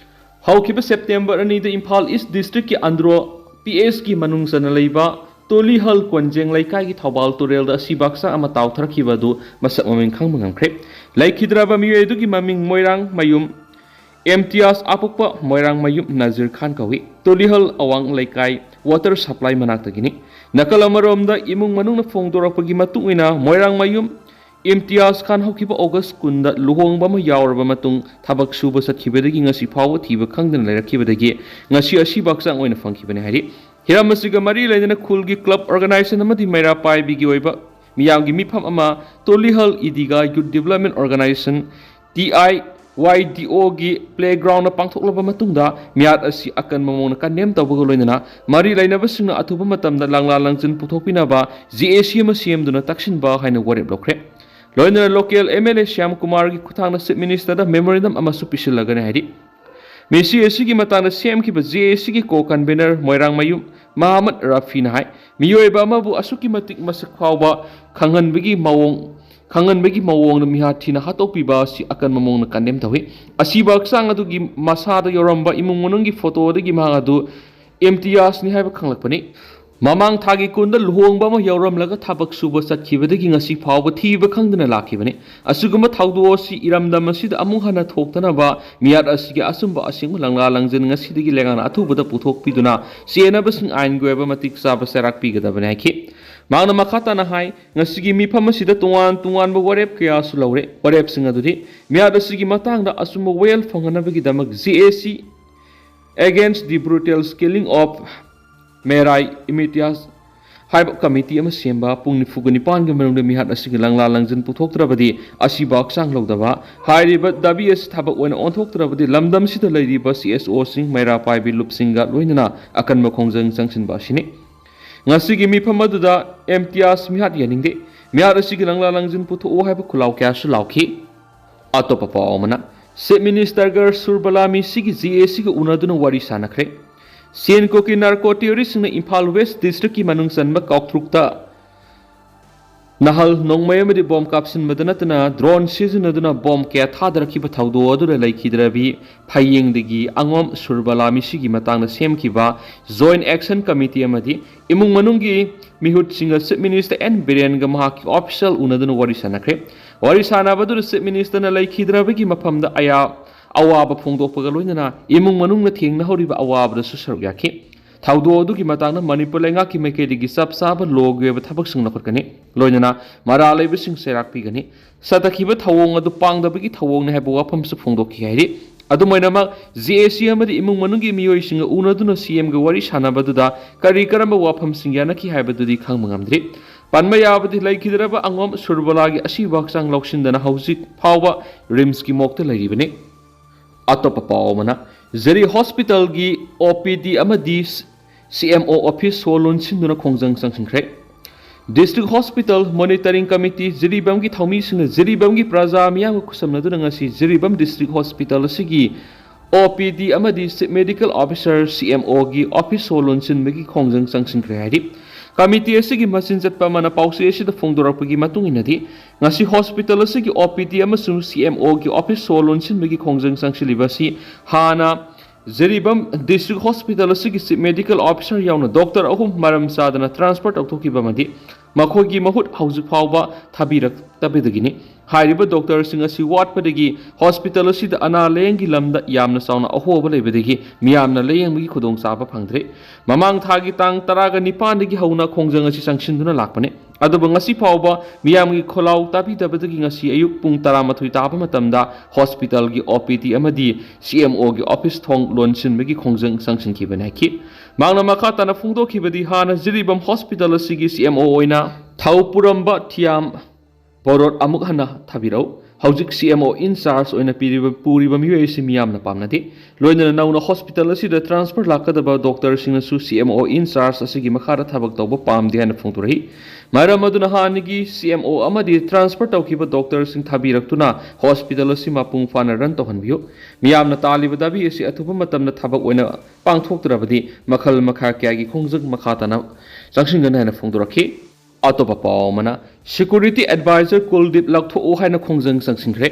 ꯍꯧꯈꯤꯕ September ꯑꯅꯤꯗ Imphal East Districtꯀꯤ Andro P H ꯀꯤ ꯃꯅꯨꯡ ꯆꯟꯅ ꯂꯩꯕ ꯇꯣꯂꯤꯍꯜ ꯀꯣꯟꯖꯦꯡ ꯂꯩꯀꯥꯏꯒꯤ ꯊꯧꯕꯥꯜ ꯇꯨꯔꯦꯜꯗ ꯑꯁꯤꯕ ꯍꯛꯆꯥꯡ ꯑꯃ ꯇꯥꯎꯊꯔꯛꯈꯤꯕ ꯑꯗꯨ ꯃꯁꯛ ꯃꯃꯤꯡ ꯈꯪꯕ ꯉꯝꯈ꯭ꯔꯦ꯫ ꯂꯩꯈꯤꯗ꯭ꯔꯕ ꯃꯤꯑꯣꯏ ꯑꯗꯨꯒꯤ ꯃꯃꯤꯡ ꯃꯣꯏꯔꯥꯡ ꯃꯌꯨꯝ ꯏꯝꯇꯤꯌꯥꯖ ꯑꯄꯣꯛꯄ, ꯃꯣꯏꯔꯥꯡ ꯃꯌꯨꯝ ꯅꯖꯤꯔ ꯈꯥꯟ ꯀꯧꯏ꯫ ꯇꯣꯂꯤꯍꯜ ꯑꯋꯥꯡ ꯂꯩꯀꯥꯏ water supply ꯃꯅꯥꯛꯇꯒꯤꯅꯤ꯫ ꯅꯥꯀꯜ ꯑꯃꯔꯣꯝꯗ, ꯏꯃꯨꯡ ꯃꯅꯨꯡꯅ ꯐꯣꯡꯗꯣꯔꯛꯄꯒꯤ ꯃꯇꯨꯡ ꯏꯟꯅ, ꯃꯣꯏꯔꯥꯡ ꯃꯌꯨꯝ ꯏꯝꯇꯤꯌꯥꯖ ꯈꯥꯟ ꯍꯧꯈꯤꯕ August ꯀꯨꯟꯗ ꯂꯨꯍꯣꯡꯕ ꯑꯃ ꯌꯥꯎꯔꯕ ꯃꯇꯨꯡ ꯊꯕꯛ ꯁꯨꯕ ꯆꯠꯈꯤꯕꯗꯒꯤ ꯉꯁꯤ ꯐꯥꯎꯕ ꯊꯤꯕ ꯈꯪꯗꯅ ꯂꯩꯔꯛꯈꯤꯕꯗꯒꯤ ꯉꯁꯤ ꯑꯁꯤꯕ ꯍꯛꯆꯥꯡ ꯑꯣꯏꯅ ꯐꯪꯈꯤꯕꯅꯤ ꯍꯥꯏꯔꯤ꯫ ꯍꯤꯔꯝ ꯑꯁꯤꯒ ꯃꯔꯤ ꯂꯩꯅꯅ ꯈꯨꯜꯒꯤ club organization ꯑꯃꯗꯤ ꯃꯩꯔꯥ ꯄꯥꯏꯕꯤꯒꯤ ꯑꯣꯏꯕ ꯃꯤꯌꯥꯝꯒꯤ ꯃꯤꯐꯝ ꯑꯃ ꯇꯣꯂꯤꯍꯜ ꯏꯗꯤꯒꯥ Youth Development Organization, T I Y D Oꯒꯤ playgroundꯗ ꯄꯥꯡꯊꯣꯛꯂꯕ ꯃꯇꯨꯡꯗ, ꯃꯤꯌꯥꯠ ꯑꯁꯤ ꯑꯀꯟꯕ ꯃꯑꯣꯡꯗ condemn ꯇꯧꯕꯒ ꯂꯣꯏꯅꯅ ꯃꯔꯤ ꯂꯩꯅꯕꯁꯤꯡꯅ ꯑꯊꯨꯕ ꯃꯇꯝꯗ ꯂꯥꯡꯂꯥ ꯂꯥꯡꯖꯤꯟ ꯄꯨꯊꯣꯛꯄꯤꯅꯕ J A C ꯑꯃ ꯁꯦꯝꯗꯨꯅ ꯇꯛꯁꯤꯟꯕ ꯍꯥꯏꯅ ꯋꯥꯔꯦꯞ ꯂꯧꯈ꯭ꯔꯦ꯫ ꯂꯣꯏꯅꯅ local M L A Shyam ꯀꯨꯃꯥꯔꯒꯤ ꯈꯨꯠꯊꯥꯡꯗ Chief Ministerꯗ memorandum ꯑꯃꯁꯨ ꯄꯤꯁꯤꯜꯂꯒꯅꯤ ꯍꯥꯏꯔꯤ꯫ ꯃꯤꯁꯤ ꯑꯁꯤꯒꯤ ꯃꯇꯥꯡꯗ ꯁꯦꯝꯈꯤꯕ J A Cꯒꯤ co-convener ꯃꯣꯏꯔꯥꯡꯃꯌꯨꯝ ꯃꯍꯃꯗ ꯔꯥꯐꯤꯅ ꯍꯥꯏ, ꯃꯤꯑꯣꯏꯕ ꯑꯃꯕꯨ ꯑꯁꯨꯛꯀꯤ ꯃꯇꯤꯛ ꯃꯁꯛ ꯐꯥꯎꯕ ꯈꯪꯍꯟꯕꯒꯤ ꯃꯑꯣꯡ ꯈꯪꯍꯟꯕꯒꯤ ꯃꯑꯣꯡꯗ ꯃꯤꯍꯥꯠ ꯊꯤꯅ ꯍꯥꯠꯇꯣꯛꯄꯤꯕ ꯑꯁꯤ ꯑꯀꯟꯕ ꯃꯑꯣꯡꯗ ꯀꯟꯗꯦꯝ ꯇꯧꯏ꯫ ꯑꯁꯤꯕ ꯍꯛꯆꯥꯡ ꯑꯗꯨꯒꯤ ꯃꯁꯥꯗ ꯌꯥꯎꯔꯝꯕ ꯏꯃꯨꯡ ꯃꯅꯨꯡꯒꯤ ꯐꯣꯇꯣꯗꯒꯤ ꯃꯍꯥꯛ ꯑꯗꯨ ꯏꯝꯇꯤꯌꯥꯖꯅꯤ ꯍꯥꯏꯕ ꯈꯪꯂꯛꯄꯅꯤ꯫ ꯃꯃꯥꯡ ꯊꯥꯒꯤ ꯀꯨꯟꯗ ꯂꯨꯍꯣꯡꯕ ꯑꯃ ꯌꯥꯎꯔꯝꯂꯒ ꯊꯕꯛ ꯁꯨꯕ ꯆꯠꯈꯤꯕꯗꯒꯤ ꯉꯁꯤ ꯐꯥꯎꯕ ꯊꯤꯕ ꯈꯪꯗꯅ ꯂꯥꯛꯈꯤꯕꯅꯤ꯫ ꯑꯁꯤꯒꯨꯝꯕ ꯊꯧꯗꯣꯛ ꯑꯁꯤ ꯏꯔꯝꯗꯝ ꯑꯁꯤꯗ ꯑꯃꯨꯛ ꯍꯟꯅ ꯊꯣꯛꯇꯅꯕ ꯃꯤꯍꯥꯠ ꯑꯁꯤꯒꯤ ꯑꯆꯨꯝꯕ ꯑꯁꯦꯡꯕ ꯂꯪꯂꯥ ꯂꯪꯖꯟ ꯉꯁꯤꯗꯒꯤ ꯂꯩꯉꯥꯛꯅ ꯑꯊꯨꯕꯗ ꯄꯨꯊꯣꯛꯄꯤꯗꯨꯅ ꯆꯦꯟꯅꯕꯁꯤꯡ ꯑꯥꯏꯟꯒꯤ ꯑꯣꯏꯕ ꯃꯇꯤꯛ ꯆꯥꯕ ꯆꯩꯔꯥꯛ ꯄꯤꯒꯗꯕꯅꯤ ꯍꯥꯏꯈꯤ꯫ ꯃꯍꯥꯛꯅ ꯃꯈꯥ ꯇꯥꯅ ꯍꯥꯏ, ꯉꯁꯤꯒꯤ ꯃꯤꯐꯝ ꯑꯁꯤꯗ ꯇꯣꯉꯥꯟ ꯇꯣꯉꯥꯟꯕ ꯋꯥꯔꯦꯞ ꯀꯌꯥꯁꯨ ꯂꯧꯔꯦ꯫ ꯋꯥꯔꯦꯞꯁꯤꯡ ꯑꯗꯨꯗꯤ ꯃꯤꯍꯥꯠ ꯑꯁꯤꯒꯤ ꯃꯇꯥꯡꯗ ꯑꯆꯨꯝꯕ ꯋꯥꯌꯦꯜ ꯐꯪꯍꯟꯅꯕꯒꯤꯗꯃꯛ J A C Against the Brutal Killing of Merai Imtiaz ꯍꯥꯏꯕ ꯀꯃꯤꯇꯤ ꯑꯃ ꯁꯦꯝꯕ, ꯄꯨꯡ ꯅꯤꯐꯨꯒ ꯅꯤꯄꯥꯟꯒꯤ ꯃꯅꯨꯡꯗ ꯃꯤꯍꯥꯠ ꯑꯁꯤꯒꯤ ꯂꯪꯂꯥ ꯂꯪꯖꯟ ꯄꯨꯊꯣꯛꯇ꯭ꯔꯕꯗꯤ ꯑꯁꯤꯕ ꯍꯛꯆꯥꯡ ꯂꯧꯗꯕ, ꯍꯥꯏꯔꯤꯕ ꯗꯥꯕꯤ ꯑꯁꯤ ꯊꯕꯛ ꯑꯣꯏꯅ ꯑꯣꯟꯊꯣꯛꯇ꯭ꯔꯕꯗꯤ ꯂꯝꯗꯝꯁꯤꯗ ꯂꯩꯔꯤꯕ C S O ꯁꯤꯡ, ꯃꯩꯔꯥ ꯄꯥꯏꯕꯤ ꯂꯨꯞꯁꯤꯡꯒ ꯂꯣꯏꯅꯅ ꯑꯀꯟꯕ ꯈꯣꯡꯖꯪ ꯆꯪꯁꯤꯟꯕ ꯑꯁꯤꯅꯤ꯫ ꯉꯁꯤꯒꯤ ꯃꯤꯐꯝ ꯑꯗꯨꯗ ꯏꯝꯇꯤꯌꯥꯖ ꯃꯤꯍꯥꯠ ꯌꯥꯅꯤꯡꯗꯦ꯫ ꯃꯤꯍꯥꯠ ꯑꯁꯤꯒꯤ ꯂꯪꯂꯥ ꯂꯪꯖꯟ ꯄꯨꯊꯣꯛꯎ ꯍꯥꯏꯕ ꯈꯨꯜꯂꯥꯎ ꯀꯌꯥꯁꯨ ꯂꯥꯎꯈꯤ꯫ ꯑꯇꯣꯞꯄ ꯄꯥꯎ ꯑꯃꯅ, chief ꯃꯤꯅꯤꯁꯇꯔꯒ Surbala ꯃꯤꯁꯤꯒꯤ J A C ꯒ ꯎꯅꯗꯨꯅ ꯋꯥꯔꯤ ꯁꯥꯟꯅꯈ꯭ꯔꯦ꯫ ꯁꯦꯟ ꯀꯣꯀꯤ ꯅꯥꯔꯀꯣ ꯇꯦꯔꯣꯔꯤꯁꯁꯤꯡꯅ ꯏꯝꯐꯥꯜ ꯋꯦꯁ ꯗꯤꯁꯇ꯭ꯔꯤꯛꯀꯤ ꯃꯅꯨꯡ ꯆꯟꯕ ꯀꯥꯎꯊ꯭ꯔꯨꯛꯇ ꯅꯍꯜ ꯅꯣꯡꯃꯩ ꯑꯃꯗꯤ ꯕꯣꯝ ꯀꯥꯞꯁꯤꯟꯕꯗ ꯅꯠꯇꯅ ꯗ꯭ꯔꯣꯟ ꯁꯤꯖꯤꯟꯅꯗꯨꯅ ꯕꯣꯝ ꯀꯌꯥ ꯊꯥꯗꯔꯛꯈꯤꯕ ꯊꯧꯗꯣꯛ ꯑꯗꯨꯗ ꯂꯩꯈꯤꯗ꯭ꯔꯕꯤ ꯐꯌꯦꯡꯗꯒꯤ ꯑꯉꯣꯝ ꯁꯨꯔꯕꯂꯥ ꯃꯤꯁꯤꯒꯤ ꯃꯇꯥꯡꯗ ꯁꯦꯝꯈꯤꯕ ꯖꯣꯏꯟ ꯑꯦꯛꯁꯟ ꯀꯃꯤꯇꯤ ꯑꯃꯗꯤ ꯏꯃꯨꯡ ꯃꯅꯨꯡꯒꯤ ꯃꯤꯍꯨꯠꯁꯤꯡꯒ ꯆꯤꯐ ꯃꯤꯅꯤꯁꯇꯔ ꯑꯦꯟ ꯕꯤꯔꯦꯟꯒ ꯃꯍꯥꯛꯀꯤ ꯑꯣꯐꯤꯁꯤꯌꯦꯜ ꯎꯅꯗꯨꯅ ꯋꯥꯔꯤ ꯁꯥꯟꯅꯈ꯭ꯔꯦ꯫ ꯋꯥꯔꯤ ꯁꯥꯟꯅꯕꯗꯨꯗ ꯆꯤꯐ ꯃꯤꯅꯤꯁꯇꯔꯅ ꯂꯩꯈꯤꯗ꯭ꯔꯕꯒꯤ ꯃꯐꯝꯗ ꯑꯌꯥ-, ꯑꯋꯥꯕ ꯐꯣꯡꯗꯣꯛꯄꯒ ꯂꯣꯏꯅꯅ ꯏꯃꯨꯡ ꯃꯅꯨꯡꯅ ꯊꯦꯡꯅꯍꯧꯔꯤꯕ ꯑꯋꯥꯕꯗꯁꯨ ꯁꯔꯨꯛ ꯌꯥꯈꯤ꯫ ꯊꯧꯗꯣꯛ ꯑꯗꯨꯒꯤ ꯃꯇꯥꯡꯗ ꯃꯅꯤꯄꯨꯔ ꯂꯩꯉꯥꯛꯀꯤ ꯃꯥꯏꯀꯩꯗꯒꯤ ꯆꯞ ꯆꯥꯕ ꯂꯣꯒꯤ ꯑꯣꯏꯕ ꯊꯕꯛꯁꯤꯡ ꯂꯧꯈꯠꯀꯅꯤ, ꯂꯣꯏꯅꯅ ꯃꯔꯥꯜ ꯂꯩꯕꯁꯤꯡ ꯆꯩꯔꯥꯛ ꯄꯤꯒꯅꯤ꯫ ꯆꯠꯊꯈꯤꯕ ꯊꯧꯑꯣꯡ ꯑꯗꯨ ꯄꯥꯡꯗꯕꯒꯤ ꯊꯧꯑꯣꯡꯅꯤ ꯍꯥꯏꯕ ꯋꯥꯐꯝꯁꯨ ꯐꯣꯡꯗꯣꯛꯈꯤ ꯍꯥꯏꯔꯤ꯫ ꯑꯗꯨꯝ ꯑꯣꯏꯅꯃꯛ, J A C ꯑꯃꯗꯤ ꯏꯃꯨꯡ ꯃꯅꯨꯡꯒꯤ ꯃꯤꯑꯣꯏꯁꯤꯡꯒ ꯎꯅꯗꯨꯅ C M ꯒ ꯋꯥꯔꯤ ꯁꯥꯟꯅꯕꯗꯨꯗ ꯀꯔꯤ ꯀꯔꯝꯕ ꯋꯥꯐꯝꯁꯤꯡ ꯌꯥꯅꯈꯤ ꯍꯥꯏꯕꯗꯨꯗꯤ ꯈꯪꯕ ꯉꯝꯗ꯭ꯔꯤ꯫ ꯄꯟꯕ ꯌꯥꯕꯗꯤ ꯂꯩꯈꯤꯗ꯭ꯔꯕ ꯑꯉꯣꯝ ꯁꯨꯔꯕꯂꯥꯒꯤ ꯑꯁꯤꯕ ꯍꯛꯆꯥꯡ ꯂꯧꯁꯤꯟꯗꯅ ꯍꯧꯖꯤꯛ ꯐꯥꯎꯕ ꯔꯤꯝꯁꯀꯤ ꯃꯣꯛꯇ ꯂꯩꯔꯤꯕꯅꯤ꯫ ꯑꯇꯣꯞꯄ ꯄꯥꯎ ꯑꯃꯅ, ꯖꯤꯔꯤ ꯍꯣꯁꯄꯤꯇꯥꯜꯒꯤ O P D ꯑꯃꯗꯤ C M O office ꯁꯣ ꯂꯣꯟꯁꯤꯟꯗꯨꯅ ꯈꯣꯡꯖꯪ ꯆꯪꯁꯤꯟꯈ꯭ꯔꯦ꯫ ꯗꯤꯁꯇ꯭ꯔꯤꯛ ꯍꯣꯁꯄꯤꯇꯥꯜ ꯃꯣꯅꯤꯇꯔꯤꯡ ꯀꯃꯤꯇꯤ ꯖꯤꯔꯤꯕꯥꯝꯒꯤ ꯊꯧꯃꯤꯁꯤꯡꯅ ꯖꯤꯔꯤꯕꯥꯝꯒꯤ ꯄ꯭ꯔꯖꯥ ꯃꯤꯌꯥꯝꯒ ꯈꯨꯠꯁꯝꯅꯗꯨꯅ ꯉꯁꯤ ꯖꯤꯔꯤꯕꯥꯝ ꯗꯤꯁꯇ꯭ꯔꯤꯛ ꯍꯣꯁꯄꯤꯇꯥꯜ ꯑꯁꯤꯒꯤ O P D ꯑꯃꯗꯤ Chief Medical Officer, C M O ꯒꯤ office ꯁꯣ ꯂꯣꯟꯁꯤꯟꯕꯒꯤ ꯈꯣꯡꯖꯪ ꯆꯪꯁꯤꯟꯈ꯭ꯔꯦ ꯍꯥꯏꯔꯤ꯫ ꯀꯃꯤꯇꯤ ꯑꯁꯤꯒꯤ ꯃꯆꯤꯟ ꯆꯠꯄ ꯑꯃꯅ ꯄꯥꯎꯆꯦ ꯑꯁꯤꯗ ꯐꯣꯡꯗꯣꯔꯛꯄꯒꯤ ꯃꯇꯨꯡ ꯏꯟꯅꯗꯤ, ꯉꯁꯤ ꯍꯣꯁꯄꯤꯇꯥꯜ ꯑꯁꯤꯒꯤ ꯑꯣ ꯄꯤ ꯗꯤ ꯑꯃꯁꯨꯡ ꯁꯤ ꯑꯦꯝ ꯑꯣꯒꯤ ꯑꯣꯐꯤꯁ ꯊꯣꯡ ꯂꯣꯟꯁꯤꯟꯕꯒꯤ ꯈꯣꯡꯖꯪ ꯆꯪꯁꯤꯜꯂꯤꯕ ꯑꯁꯤ ꯍꯥꯟꯅ ꯖꯤꯔꯤꯕꯥꯝ ꯗꯤꯁꯇ꯭ꯔꯤꯛ ꯍꯣꯁꯄꯤꯇꯥꯜ ꯑꯁꯤꯒꯤ ꯆꯤꯐ ꯃꯦꯗꯤꯀꯦꯜ ꯑꯣꯐꯤꯁꯔ ꯌꯥꯎꯅ ꯗꯣꯛꯇꯔ ꯑꯍꯨꯝ ꯃꯔꯝ ꯆꯥꯗꯅ ꯇ꯭ꯔꯥꯟꯁꯐꯔ ꯇꯧꯊꯣꯛꯈꯤꯕ ꯑꯃꯗꯤ ꯃꯈꯣꯏꯒꯤ ꯃꯍꯨꯠ ꯍꯧꯖꯤꯛ ꯐꯥꯎꯕ ꯊꯥꯕꯤꯔꯛꯇꯕꯗꯒꯤꯅꯤ꯫ ꯍꯥꯏꯔꯤꯕ ꯗꯣꯛꯇꯔꯁꯤꯡ ꯑꯁꯤ ꯋꯥꯠꯄꯗꯒꯤ ꯍꯣꯁꯄꯤꯇꯥꯜ ꯑꯁꯤꯗ ꯑꯅꯥ ꯂꯥꯌꯦꯡꯒꯤ ꯂꯝꯗ ꯌꯥꯝꯅ ꯆꯥꯎꯅ ꯑꯍꯣꯕ ꯂꯩꯕꯗꯒꯤ ꯃꯤꯌꯥꯝꯅ ꯂꯥꯌꯦꯡꯕꯒꯤ ꯈꯨꯗꯣꯡꯆꯥꯕ ꯐꯪꯗ꯭ꯔꯦ꯫ ꯃꯃꯥꯡ ꯊꯥꯒꯤ ꯇꯥꯡ ꯇꯔꯥꯒ ꯅꯤꯄꯥꯟꯗꯒꯤ ꯍꯧꯅ ꯈꯣꯡꯖꯪ ꯑꯁꯤ ꯆꯪꯁꯤꯟꯗꯨꯅ ꯂꯥꯛꯄꯅꯤ꯫ ꯑꯗꯨꯕꯨ ꯉꯁꯤ ꯐꯥꯎꯕ ꯃꯤꯌꯥꯝꯒꯤ ꯈꯣꯜꯂꯥꯎ ꯇꯥꯕꯤꯗꯕꯗꯒꯤ ꯉꯁꯤ ꯑꯌꯨꯛ ꯄꯨꯡ ꯇꯔꯥꯃꯥꯊꯣꯏ ꯇꯥꯕ ꯃꯇꯝꯗ ꯍꯣꯁꯄꯤꯇꯥꯜꯒꯤ ꯑꯣ ꯄꯤ ꯗꯤ ꯑꯃꯗꯤ ꯁꯤ ꯑꯦꯝ ꯑꯣꯒꯤ ꯑꯣꯐꯤꯁ ꯊꯣꯡ ꯂꯣꯟꯁꯤꯟꯕꯒꯤ ꯈꯣꯡꯖꯪ ꯆꯪꯁꯤꯟꯈꯤꯕꯅꯤ ꯍꯥꯏꯈꯤ꯫ ꯃꯍꯥꯛꯅ ꯃꯈꯥ ꯇꯥꯅ ꯐꯣꯡꯗꯣꯛꯈꯤꯕꯗꯤ, ꯍꯥꯟꯅ ꯖꯤꯔꯤꯕꯥꯝ ꯍꯣꯁꯄꯤꯇꯥꯜ ꯑꯁꯤꯒꯤ ꯁꯤ ꯑꯦꯝ ꯑꯣ ꯑꯣꯏꯅ ꯊꯧ ꯄꯨꯔꯝꯕ ꯊꯤꯌꯥꯝ ꯕꯣꯔꯣꯠ ꯑꯃꯨꯛ ꯍꯟꯅ ꯊꯥꯕꯤꯔꯛꯎ꯫ ꯍꯧꯖꯤꯛ ꯁꯤ ꯑꯦꯝ ꯑꯣ ꯏꯟ ꯆꯥꯔꯖ ꯑꯣꯏꯅ ꯄꯤꯔꯤꯕ, ꯄꯨꯔꯤꯕ ꯃꯤꯑꯣꯏ ꯑꯁꯤ ꯃꯤꯌꯥꯝꯅ ꯄꯥꯝꯅꯗꯦ꯫ ꯂꯣꯏꯅꯅ ꯅꯧꯅ ꯍꯣꯁꯄꯤꯇꯥꯜ ꯑꯁꯤꯗ ꯇ꯭ꯔꯥꯟꯁꯐꯔ ꯂꯥꯛꯀꯗꯕ ꯗꯣꯛꯇꯔꯁꯤꯡꯅꯁꯨ ꯁꯤ ꯑꯦꯝ ꯑꯣ ꯏꯟ ꯆꯥꯔꯖ ꯑꯁꯤꯒꯤ ꯃꯈꯥꯗ ꯊꯕꯛ ꯇꯧꯕ ꯄꯥꯝꯗꯦ ꯍꯥꯏꯅ ꯐꯣꯡꯗꯣꯔꯛꯏ꯫ ꯃꯔꯝ ꯑꯗꯨꯅ ꯍꯥꯟꯅꯒꯤ ꯁꯤ ꯑꯦꯝ ꯑꯣ ꯑꯃꯗꯤ ꯇ꯭ꯔꯥꯟꯁꯐꯔ ꯇꯧꯈꯤꯕ ꯗꯣꯛꯇꯔꯁꯤꯡ ꯊꯥꯕꯤꯔꯛꯇꯨꯅ ꯍꯣꯁꯄꯤꯇꯥꯜ ꯑꯁꯤ ꯃꯄꯨꯡ ꯐꯥꯅ ꯔꯟ ꯇꯧꯍꯟꯕꯤꯌꯨ꯫ ꯃꯤꯌꯥꯝꯅ ꯇꯥꯜꯂꯤꯕ ꯗꯥꯕꯤ ꯑꯁꯤ ꯑꯊꯨꯕ ꯃꯇꯝꯗ ꯊꯕꯛ ꯑꯣꯏꯅ ꯄꯥꯡꯊꯣꯛꯇ꯭ꯔꯕꯗꯤ ꯃꯈꯜ ꯃꯈꯥ ꯀꯌꯥꯒꯤ ꯈꯣꯡꯖꯪ ꯃꯈꯥ ꯇꯥꯅ ꯆꯪꯁꯤꯟꯒꯅꯤ ꯍꯥꯏꯅ ꯐꯣꯡꯗꯣꯔꯛꯈꯤ꯫ ꯑꯇꯣꯞꯄ ꯄꯥꯎ ꯑꯃꯅ, ꯁꯦꯀ꯭ꯌꯨꯔꯤꯇꯤ ꯑꯦꯗꯚꯥꯏꯖꯔ ꯀꯨꯜꯗꯤꯞ ꯂꯧꯊꯣꯛꯎ ꯍꯥꯏꯅ ꯈꯣꯡꯖꯪ ꯆꯪꯁꯤꯟꯈ꯭ꯔꯦ꯫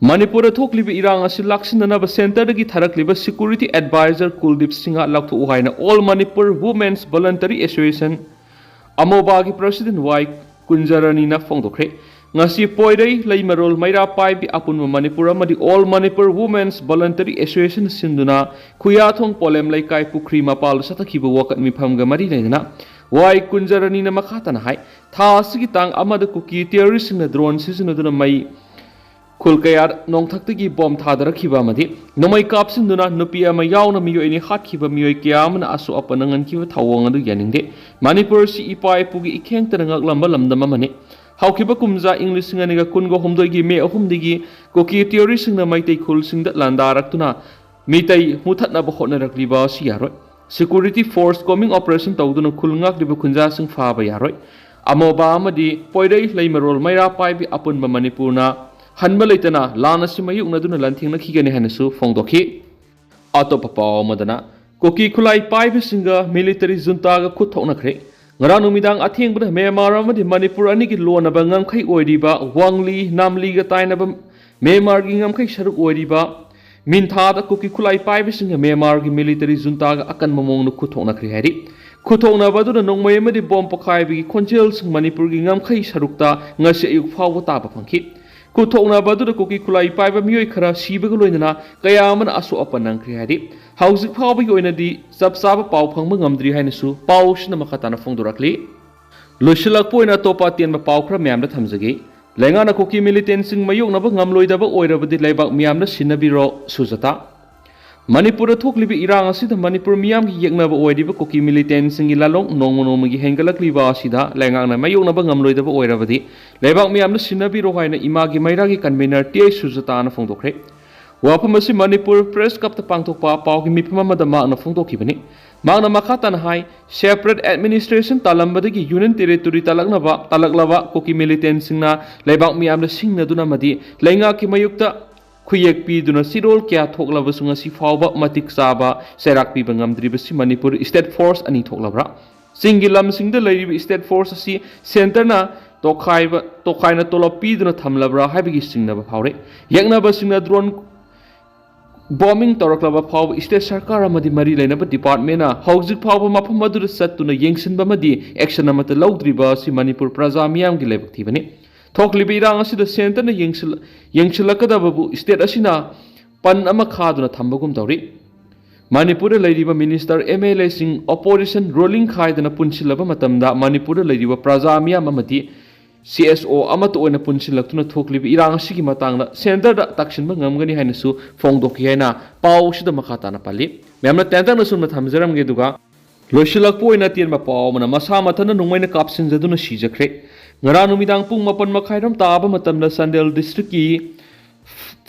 ꯃꯅꯤꯄꯨꯔꯗ ꯊꯣꯛꯂꯤꯕ ꯏꯔꯥꯡ ꯑꯁꯤ ꯂꯥꯛꯁꯤꯟꯅꯅꯕ ꯁꯦꯟꯇꯔꯗꯒꯤ ꯊꯥꯔꯛꯂꯤꯕ ꯁꯦꯀ꯭ꯌꯨꯔꯤꯇꯤ ꯑꯦꯗꯚꯥꯏꯖꯔ ꯀꯨꯜꯗꯤꯞ ꯁꯤꯡꯍ ꯂꯧꯊꯣꯛꯎ ꯍꯥꯏꯅ all Manipur women's voluntary association, ꯑꯃꯣꯕꯥꯒꯤ ꯄ꯭ꯔꯁꯤꯗꯦꯟ ꯋꯥꯏ ꯀꯨꯟꯖꯔꯅꯤꯅ ꯐꯣꯡꯗꯣꯛꯈ꯭ꯔꯦ꯫ ꯉꯁꯤ ꯄꯣꯏꯔꯩ, ꯂꯩꯃꯔꯣꯜ, ꯃꯩꯔꯥ ꯄꯥꯏꯕꯤ, ꯑꯄꯨꯟꯕ ꯃꯅꯤꯄꯨꯔ ꯑꯃꯗꯤ all Manipur women's voluntary association ꯁꯤꯟꯗꯨꯅ ꯈꯨꯌꯥꯊꯣꯡ ꯄꯣꯂꯦꯝ ꯂꯩꯀꯥꯏ ꯄꯨꯈ꯭ꯔꯤ ꯃꯄꯥꯜꯗ ꯆꯠꯊꯈꯤꯕ ꯋꯥꯀꯠ ꯃꯤꯐꯝꯒ ꯃꯔꯤ ꯂꯩꯅꯅ ꯋꯥꯏ ꯀꯨꯟꯖꯔꯅꯤꯅ ꯃꯈꯥ ꯇꯥꯅ ꯍꯥꯏ, ꯊꯥ ꯑꯁꯤꯒꯤ ꯇꯥꯡ ꯑꯃꯗ ꯀꯨꯀꯤ ꯇꯦꯔꯣꯔꯤꯁꯁꯤꯡꯅ ꯗ꯭ꯔꯣꯟ ꯁꯤꯖꯤꯟꯅꯗꯨꯅ ꯃꯩ ꯈꯨꯜ ꯀꯌꯥ ꯅꯣꯡꯊꯛꯇꯒꯤ ꯕꯣꯝ ꯊꯥꯗꯔꯛꯈꯤꯕ ꯑꯃꯗꯤ ꯅꯣꯡꯃꯩ ꯀꯥꯞꯁꯤꯟꯗꯨꯅ ꯅꯨꯄꯤ ꯑꯃ ꯌꯥꯎꯅ ꯃꯤꯑꯣꯏ ꯑꯅꯤ ꯍꯥꯠꯈꯤꯕ, ꯃꯤꯑꯣꯏ ꯀꯌꯥ ꯑꯃꯅ ꯑꯁꯣꯛ ꯑꯄꯟ ꯅꯪꯍꯟꯈꯤꯕ ꯊꯧꯑꯣꯡ ꯑꯗꯨ ꯌꯥꯅꯤꯡꯗꯦ꯫ ꯃꯅꯤꯄꯨꯔ ꯑꯁꯤ ꯏꯄꯥ ꯏꯄꯨꯒꯤ ꯏꯈꯦꯡꯇꯅ ꯉꯥꯛꯂꯝꯕ ꯂꯝꯗꯝ ꯑꯃꯅꯤ꯫ ꯍꯧꯈꯤꯕ ꯀꯨꯝꯖꯥ ꯏꯪ ꯂꯤꯁꯤꯡ ꯑꯅꯤꯒ ꯀꯨꯟꯒ ꯍꯨꯝꯗꯣꯏꯒꯤ ꯃꯦ ꯑꯍꯨꯝꯗꯒꯤ ꯀꯨꯀꯤ ꯇꯦꯔꯣꯔꯤꯁꯁꯤꯡꯅ ꯃꯩꯇꯩ ꯈꯨꯜꯁꯤꯡꯗ ꯂꯥꯟꯗꯥꯔꯛꯇꯨꯅ ꯃꯤꯇꯩ ꯃꯨꯊꯠꯅꯕ ꯍꯣꯠꯅꯔꯛꯂꯤꯕ ꯑꯁꯤ ꯌꯥꯔꯣꯏ꯫ ꯁꯦꯀ꯭ꯌꯨꯔꯤꯇꯤ ꯐꯣꯔꯁ ꯀꯣꯃꯤꯡ ꯑꯣꯄꯔꯦꯁꯟ ꯇꯧꯗꯨꯅ ꯈꯨꯜ ꯉꯥꯛꯂꯤꯕ ꯈꯨꯟꯖꯥꯁꯤꯡ ꯐꯥꯕ ꯌꯥꯔꯣꯏ꯫ ꯑꯃꯣꯕꯥ ꯑꯃꯗꯤ ꯄꯣꯏꯔꯩ, ꯂꯩꯃꯔꯣꯜ, ꯃꯩꯔꯥ ꯄꯥꯏꯕꯤ ꯑꯄꯨꯟꯕ ꯃꯅꯤꯄꯨꯔꯅ ꯍꯟꯕ ꯂꯩꯇꯅ ꯂꯥꯟ ꯑꯁꯤ ꯃꯥꯌꯣꯛꯅꯗꯨꯅ ꯂꯥꯟꯊꯦꯡꯅꯈꯤꯒꯅꯤ ꯍꯥꯏꯅꯁꯨ ꯐꯣꯡꯗꯣꯛꯈꯤ꯫ ꯑꯇꯣꯞꯄ ꯄꯥꯎ ꯑꯃꯗꯅ, ꯀꯨꯀꯤ ꯈꯨꯠꯂꯥꯏ ꯄꯥꯏꯕꯁꯤꯡꯒ ꯃꯤꯂꯤꯇꯔꯤ ꯖꯨꯟꯇꯥꯒ ꯈꯨꯠ ꯊꯣꯛꯅꯈ꯭ꯔꯦ꯫ ꯉꯔꯥꯡ ꯅꯨꯃꯤꯗꯥꯡ ꯑꯊꯦꯡꯕꯗ ꯃ꯭ꯌꯥꯟꯃꯥꯔ ꯑꯃꯗꯤ ꯃꯅꯤꯄꯨꯔ ꯑꯅꯤꯒꯤ ꯂꯣꯟꯅꯕ ꯉꯝꯈꯩ ꯑꯣꯏꯔꯤꯕ ꯋꯥꯡꯂꯤ ꯅꯥꯝꯂꯤꯒ ꯇꯥꯏꯅꯕ ꯃ꯭ꯌꯥꯟꯃꯥꯔꯒꯤ ꯉꯝꯈꯩ ꯁꯔꯨꯛ ꯑꯣꯏꯔꯤꯕ ꯃꯤꯟꯊꯥꯗ ꯀꯨꯀꯤ ꯈꯨꯠꯂꯥꯏ ꯄꯥꯏꯕꯁꯤꯡꯅ ꯃ꯭ꯌꯥꯟꯃꯥꯔꯒꯤ ꯃꯤꯂꯤꯇꯔꯤ ꯖꯨꯟꯇꯥꯒ ꯑꯀꯟꯕ ꯃꯑꯣꯡꯗ ꯈꯨꯠ ꯊꯣꯛꯅꯈ꯭ꯔꯦ ꯍꯥꯏꯔꯤ꯫ ꯈꯨꯠ ꯊꯣꯛꯅꯕ ꯑꯗꯨꯗ ꯅꯣꯡꯃꯩ ꯑꯃꯗꯤ ꯕꯣꯝ ꯄꯣꯈꯥꯏꯕꯒꯤ ꯈꯣꯟꯖꯦꯜꯁꯤꯡ ꯃꯅꯤꯄꯨꯔꯒꯤ ꯉꯝꯈꯩ ꯁꯔꯨꯛꯇ ꯉꯁꯤ ꯑꯌꯨꯛ ꯐꯥꯎꯕ ꯇꯥꯕ ꯐꯪꯈꯤ꯫ ꯈꯨꯠ ꯊꯣꯛꯅꯕ ꯑꯗꯨꯗ ꯀꯨꯀꯤ ꯈꯨꯠꯂꯥꯏ ꯄꯥꯏꯕ ꯃꯤꯑꯣꯏ ꯈꯔ ꯁꯤꯕꯒ ꯂꯣꯏꯅꯅ ꯀꯌꯥ ꯑꯃꯅ ꯑꯁꯣꯛ ꯑꯄꯟ ꯅꯪꯈ꯭ꯔꯦ ꯍꯥꯏꯔꯤ꯫ ꯍꯧꯖꯤꯛ ꯐꯥꯎꯕꯒꯤ ꯑꯣꯏꯅꯗꯤ ꯆꯞ ꯆꯥꯕ ꯄꯥꯎ ꯐꯪꯕ ꯉꯝꯗ꯭ꯔꯤ ꯍꯥꯏꯅꯁꯨ ꯄꯥꯎꯁꯤꯅ ꯃꯈꯥ ꯇꯥꯅ ꯐꯣꯡꯗꯣꯔꯛꯂꯤ꯫ ꯂꯣꯏꯁꯤꯜꯂꯛꯄ ꯑꯣꯏꯅ ꯑꯇꯣꯞꯄ ꯑꯇꯦꯟꯕ ꯄꯥꯎ ꯈꯔ ꯃꯌꯥꯝꯗ ꯊꯝꯖꯒꯦ꯫ ꯂꯩꯉꯥꯛꯅ ꯀꯨꯀꯤ ꯃꯤꯂꯤꯇꯦꯟꯁꯤꯡ ꯃꯥꯌꯣꯛꯅꯕ ꯉꯝꯂꯣꯏꯗꯕ ꯑꯣꯏꯔꯕꯗꯤ ꯂꯩꯕꯥꯛ ꯃꯤꯌꯥꯝꯅ ꯁꯤꯟꯅꯕꯤꯔꯣ, ꯁꯨꯖꯇꯥ꯫ ꯃꯅꯤꯄꯨꯔꯗ ꯊꯣꯛꯂꯤꯕ ꯏꯔꯥꯡ ꯑꯁꯤꯗ ꯃꯅꯤꯄꯨꯔ ꯃꯤꯌꯥꯝꯒꯤ ꯌꯦꯛꯅꯕ ꯑꯣꯏꯔꯤꯕ ꯀꯨꯀꯤ ꯃꯤꯂꯤꯇꯦꯟꯁꯤꯡꯒꯤ ꯂꯥꯂꯣꯡ ꯅꯣꯡꯃ ꯅꯣꯡꯃꯒꯤ ꯍꯦꯟꯒꯠꯂꯛꯂꯤꯕ ꯑꯁꯤꯗ ꯂꯩꯉꯥꯛꯅ ꯃꯥꯌꯣꯛꯅꯕ ꯉꯝꯂꯣꯏꯗꯕ ꯑꯣꯏꯔꯕꯗꯤ ꯂꯩꯕꯥꯛ ꯃꯤꯌꯥꯝꯅ ꯁꯤꯟꯅꯕꯤꯔꯣ ꯍꯥꯏꯅ ꯏꯃꯥꯒꯤ ꯃꯩꯔꯥꯒꯤ ꯀꯟꯚꯦꯅꯔ ꯇꯤ ꯑꯩꯆ ꯁꯨꯖꯇꯥꯅ ꯐꯣꯡꯗꯣꯛꯈ꯭ꯔꯦ꯫ ꯋꯥꯐꯝ ꯑꯁꯤ ꯃꯅꯤꯄꯨꯔ ꯄ꯭ꯔꯦꯁ ꯀ꯭ꯂꯕꯇ ꯄꯥꯡꯊꯣꯛꯄ ꯄꯥꯎꯒꯤ ꯃꯤꯐꯝ ꯑꯃꯗ ꯃꯍꯥꯛꯅ ꯐꯣꯡꯗꯣꯛꯈꯤꯕꯅꯤ꯫ ꯃꯍꯥꯛꯅ ꯃꯈꯥ ꯇꯥꯅ ꯍꯥꯏ, ꯁꯦꯄꯔꯦꯠ ꯑꯦꯗꯃꯤꯅꯤꯁꯇ꯭ꯔꯦꯁꯟ ꯇꯥꯜꯂꯝꯕꯗꯒꯤ ꯌꯨꯅꯤꯌꯟ ꯇꯦꯔꯤꯇꯣꯔꯤ ꯇꯥꯜꯂꯛꯅꯕ ꯇꯥꯜꯂꯛꯂꯕ ꯀꯨꯀꯤ ꯃꯤꯂꯤꯇꯦꯟꯁꯤꯡꯅ ꯂꯩꯕꯥꯛ ꯃꯤꯌꯥꯝꯗ ꯁꯤꯡꯅꯗꯨꯅ ꯑꯃꯗꯤ ꯂꯩꯉꯥꯛꯀꯤ ꯃꯥꯌꯣꯛꯇ ꯈꯨꯌꯦꯛ ꯄꯤꯗꯨꯅ ꯆꯤꯔꯣꯜ ꯀꯌꯥ ꯊꯣꯛꯂꯕꯁꯨ ꯉꯁꯤ ꯐꯥꯎꯕ ꯃꯇꯤꯛ ꯆꯥꯕ ꯆꯩꯔꯥꯛ ꯄꯤꯕ ꯉꯝꯗ꯭ꯔꯤꯕꯁꯤ ꯃꯅꯤꯄꯨꯔ ꯁ꯭ꯇꯦꯠ ꯐꯣꯔꯁ ꯑꯅꯤ ꯊꯣꯛꯂꯕ꯭ꯔꯥ? ꯆꯤꯡꯒꯤ ꯂꯝꯁꯤꯡꯗ ꯂꯩꯔꯤꯕ ꯁ꯭ꯇꯦꯠ ꯐꯣꯔꯁ ꯑꯁꯤ ꯁꯦꯟꯇꯔꯅ ꯇꯣꯈꯥꯏꯕ, ꯇꯣꯈꯥꯏꯅ ꯇꯣꯂꯣꯞ ꯄꯤꯗꯨꯅ ꯊꯝꯂꯕ꯭ꯔꯥ ꯍꯥꯏꯕꯒꯤ ꯆꯤꯡꯅꯕ ꯐꯥꯎꯔꯦ꯫ ꯌꯦꯛꯅꯕꯁꯤꯡꯅ ꯗ꯭ꯔꯣꯟ ꯕꯣꯝꯕꯤꯡ ꯇꯧꯔꯛꯂꯕ ꯐꯥꯎꯕ ꯁ꯭ꯇꯦꯠ ꯁꯔꯀꯥꯔ ꯑꯃꯗꯤ ꯃꯔꯤ ꯂꯩꯅꯕ ꯗꯤꯄꯥꯔꯠꯃꯦꯟꯅ ꯍꯧꯖꯤꯛ ꯐꯥꯎꯕ ꯃꯐꯝ ꯑꯗꯨꯗ ꯆꯠꯇꯨꯅ ꯌꯦꯡꯁꯤꯟꯕ ꯑꯃꯗꯤ ꯑꯦꯛꯁꯟ ꯑꯃꯠꯇ ꯂꯧꯗ꯭ꯔꯤꯕ ꯑꯁꯤ ꯃꯅꯤꯄꯨꯔ ꯄ꯭ꯔꯖꯥ ꯃꯤꯌꯥꯝꯒꯤ ꯂꯥꯏꯕꯛ ꯊꯤꯕꯅꯤ꯫ ꯊꯣꯛꯂꯤꯕ ꯏꯔꯥꯡ ꯑꯁꯤꯗ ꯁꯦꯟꯇꯔꯅ ꯌꯦꯡꯁꯤꯜ-, ꯌꯦꯡꯁꯤꯜꯂꯛꯀꯗꯕꯕꯨ ꯁ꯭ꯇꯦꯠ ꯑꯁꯤꯅ ꯄꯟ ꯑꯃ ꯈꯥꯗꯨꯅ ꯊꯝꯕꯒꯨꯝ ꯇꯧꯔꯤ꯫ ꯃꯅꯤꯄꯨꯔꯗ ꯂꯩꯔꯤꯕ ꯃꯤꯅꯤꯁꯇꯔ, ꯑꯦꯝ ꯑꯦꯜ ꯑꯦꯁꯤꯡ ꯑꯣꯄꯣꯖꯤꯁꯟ ꯔꯨꯂꯤꯡ ꯈꯥꯏꯗꯅ ꯄꯨꯟꯁꯤꯜꯂꯕ ꯃꯇꯝꯗ ꯃꯅꯤꯄꯨꯔꯗ ꯂꯩꯔꯤꯕ ꯄ꯭ꯔꯖꯥ ꯃꯤꯌꯥꯝ ꯑꯃꯗꯤ ꯁꯤ ꯑꯦꯁ ꯑꯣ ꯑꯃꯠꯇ ꯑꯣꯏꯅ ꯄꯨꯟꯁꯤꯜꯂꯛꯇꯨꯅ ꯊꯣꯛꯂꯤꯕ ꯏꯔꯥꯡ ꯑꯁꯤꯒꯤ ꯃꯇꯥꯡꯗ ꯁꯦꯟꯇꯔꯗ ꯇꯥꯛꯁꯤꯟꯕ ꯉꯝꯒꯅꯤ ꯍꯥꯏꯅꯁꯨ ꯐꯣꯡꯗꯣꯛꯈꯤ ꯍꯥꯏꯅ ꯄꯥꯎ ꯑꯁꯤꯗ ꯃꯈꯥ ꯇꯥꯅ ꯄꯜꯂꯤ꯫ ꯃꯌꯥꯝꯅ ꯇꯦꯟꯇꯛꯅ ꯁꯨꯝꯅ ꯊꯝꯖꯔꯝꯒꯦ, ꯑꯗꯨꯒ ꯂꯣꯏꯁꯤꯜꯂꯛꯄ ꯑꯣꯏꯅ ꯑꯇꯦꯟꯕ ꯄꯥꯎ ꯑꯃꯅ, ꯃꯁꯥ ꯃꯊꯟꯇ ꯅꯣꯡꯃꯩꯅ ꯀꯥꯞꯁꯤꯟꯖꯗꯨꯅ ꯁꯤꯖꯈ꯭ꯔꯦ꯫ ꯉꯔꯥꯡ ꯅꯨꯃꯤꯗꯥꯡ ꯄꯨꯡ ꯃꯥꯄꯟ ꯃꯈꯥꯏꯔꯣꯝ ꯇꯥꯕ ꯃꯇꯝꯗ ꯆꯥꯟꯗꯦꯜ ꯗꯤꯁꯇ꯭ꯔꯤꯛꯀꯤ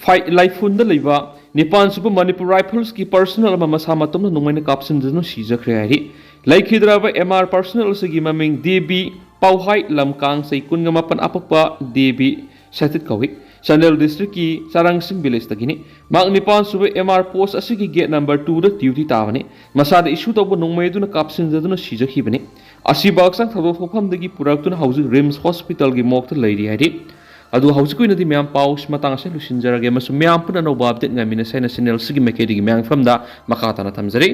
ꯐꯥꯏ-, ꯂꯥꯏꯐꯨꯟꯗ ꯂꯩꯕ ꯅꯤꯄꯥꯟ ꯁꯨꯕ ꯃꯅꯤꯄꯨꯔ ꯔꯥꯏꯐꯜꯁꯀꯤ ꯄꯔꯁꯅꯦꯜ ꯑꯃ ꯃꯁꯥ ꯃꯇꯣꯝꯇ ꯅꯣꯡꯃꯩꯅ ꯀꯥꯞꯁꯤꯟꯗꯨꯅ ꯁꯤꯖꯈ꯭ꯔꯦ ꯍꯥꯏꯔꯤ꯫ ꯂꯩꯈꯤꯗ꯭ꯔꯕ ꯑꯦꯝ ꯑꯥꯔ ꯄꯔꯁꯅꯦꯜ ꯑꯁꯤꯒꯤ ꯃꯃꯤꯡ ꯗꯦꯕꯤ ꯄꯥꯎꯍꯥꯏ, ꯂꯝꯀꯥꯡ, ꯆꯍꯤ ꯀꯨꯟꯒ ꯃꯥꯄꯟ, ꯑꯄꯣꯛꯄ ꯗꯦꯕꯤ ꯁꯦꯇꯤꯠ ꯀꯧꯏ꯫ ꯆꯥꯟꯗꯦꯜ ꯗꯤꯁꯇ꯭ꯔꯤꯛꯀꯤ ꯆꯥꯔꯥꯡꯁꯤꯡ ꯚꯤꯂꯦꯖꯇꯒꯤꯅꯤ꯫ ꯃꯍꯥꯛ ꯅꯤꯄꯥꯟ ꯁꯨꯕ ꯑꯦꯝ ꯑꯥꯔ ꯄꯣꯁ ꯑꯁꯤꯒꯤ ꯒꯦꯠ ꯅꯝꯕꯔ ꯇꯨꯗ ꯗ꯭ꯌꯨꯇꯤ ꯇꯥꯕꯅꯤ꯫ ꯃꯁꯥꯗ ꯏꯁꯨ ꯇꯧꯕ ꯅꯣꯡꯃꯩ ꯑꯗꯨꯅ ꯀꯥꯞꯁꯤꯟꯖꯗꯨꯅ ꯁꯤꯖꯈꯤꯕꯅꯤ꯫ ꯑꯁꯤꯕ ꯍꯛꯆꯥꯡ ꯊꯧꯗꯣꯛ ꯊꯣꯛꯐꯝꯗꯒꯤ ꯄꯨꯔꯛꯇꯨꯅ ꯍꯧꯖꯤꯛ ꯔꯤꯝꯁ ꯍꯣꯁꯄꯤꯇꯥꯜꯒꯤ ꯃꯣꯔꯒꯇ ꯂꯩꯔꯤ ꯍꯥꯏꯔꯤ꯫ ꯑꯗꯨ ꯍꯧꯖꯤꯛꯀꯤ ꯑꯣꯏꯅꯗꯤ ꯃꯌꯥꯝ ꯄꯥꯎ ꯃꯇꯥꯡ ꯑꯁꯤꯗ ꯂꯣꯏꯁꯤꯟꯖꯔꯒꯦ ꯑꯃꯁꯨꯡ ꯃꯌꯥꯝ ꯄꯨꯟꯅ ꯑꯅꯧꯕ ꯑꯞꯗꯦꯠ ꯉꯥꯏꯃꯤꯟꯅꯁꯦ ꯍꯥꯏꯅ ꯆꯦꯅꯦꯜ ꯑꯁꯤꯒꯤ ꯃꯥꯏꯀꯩꯗꯒꯤ ꯃꯌꯥꯝꯒꯤ ꯃꯐꯝꯗ ꯃꯈꯥ ꯇꯥꯅ ꯊꯝꯖꯔꯤ꯫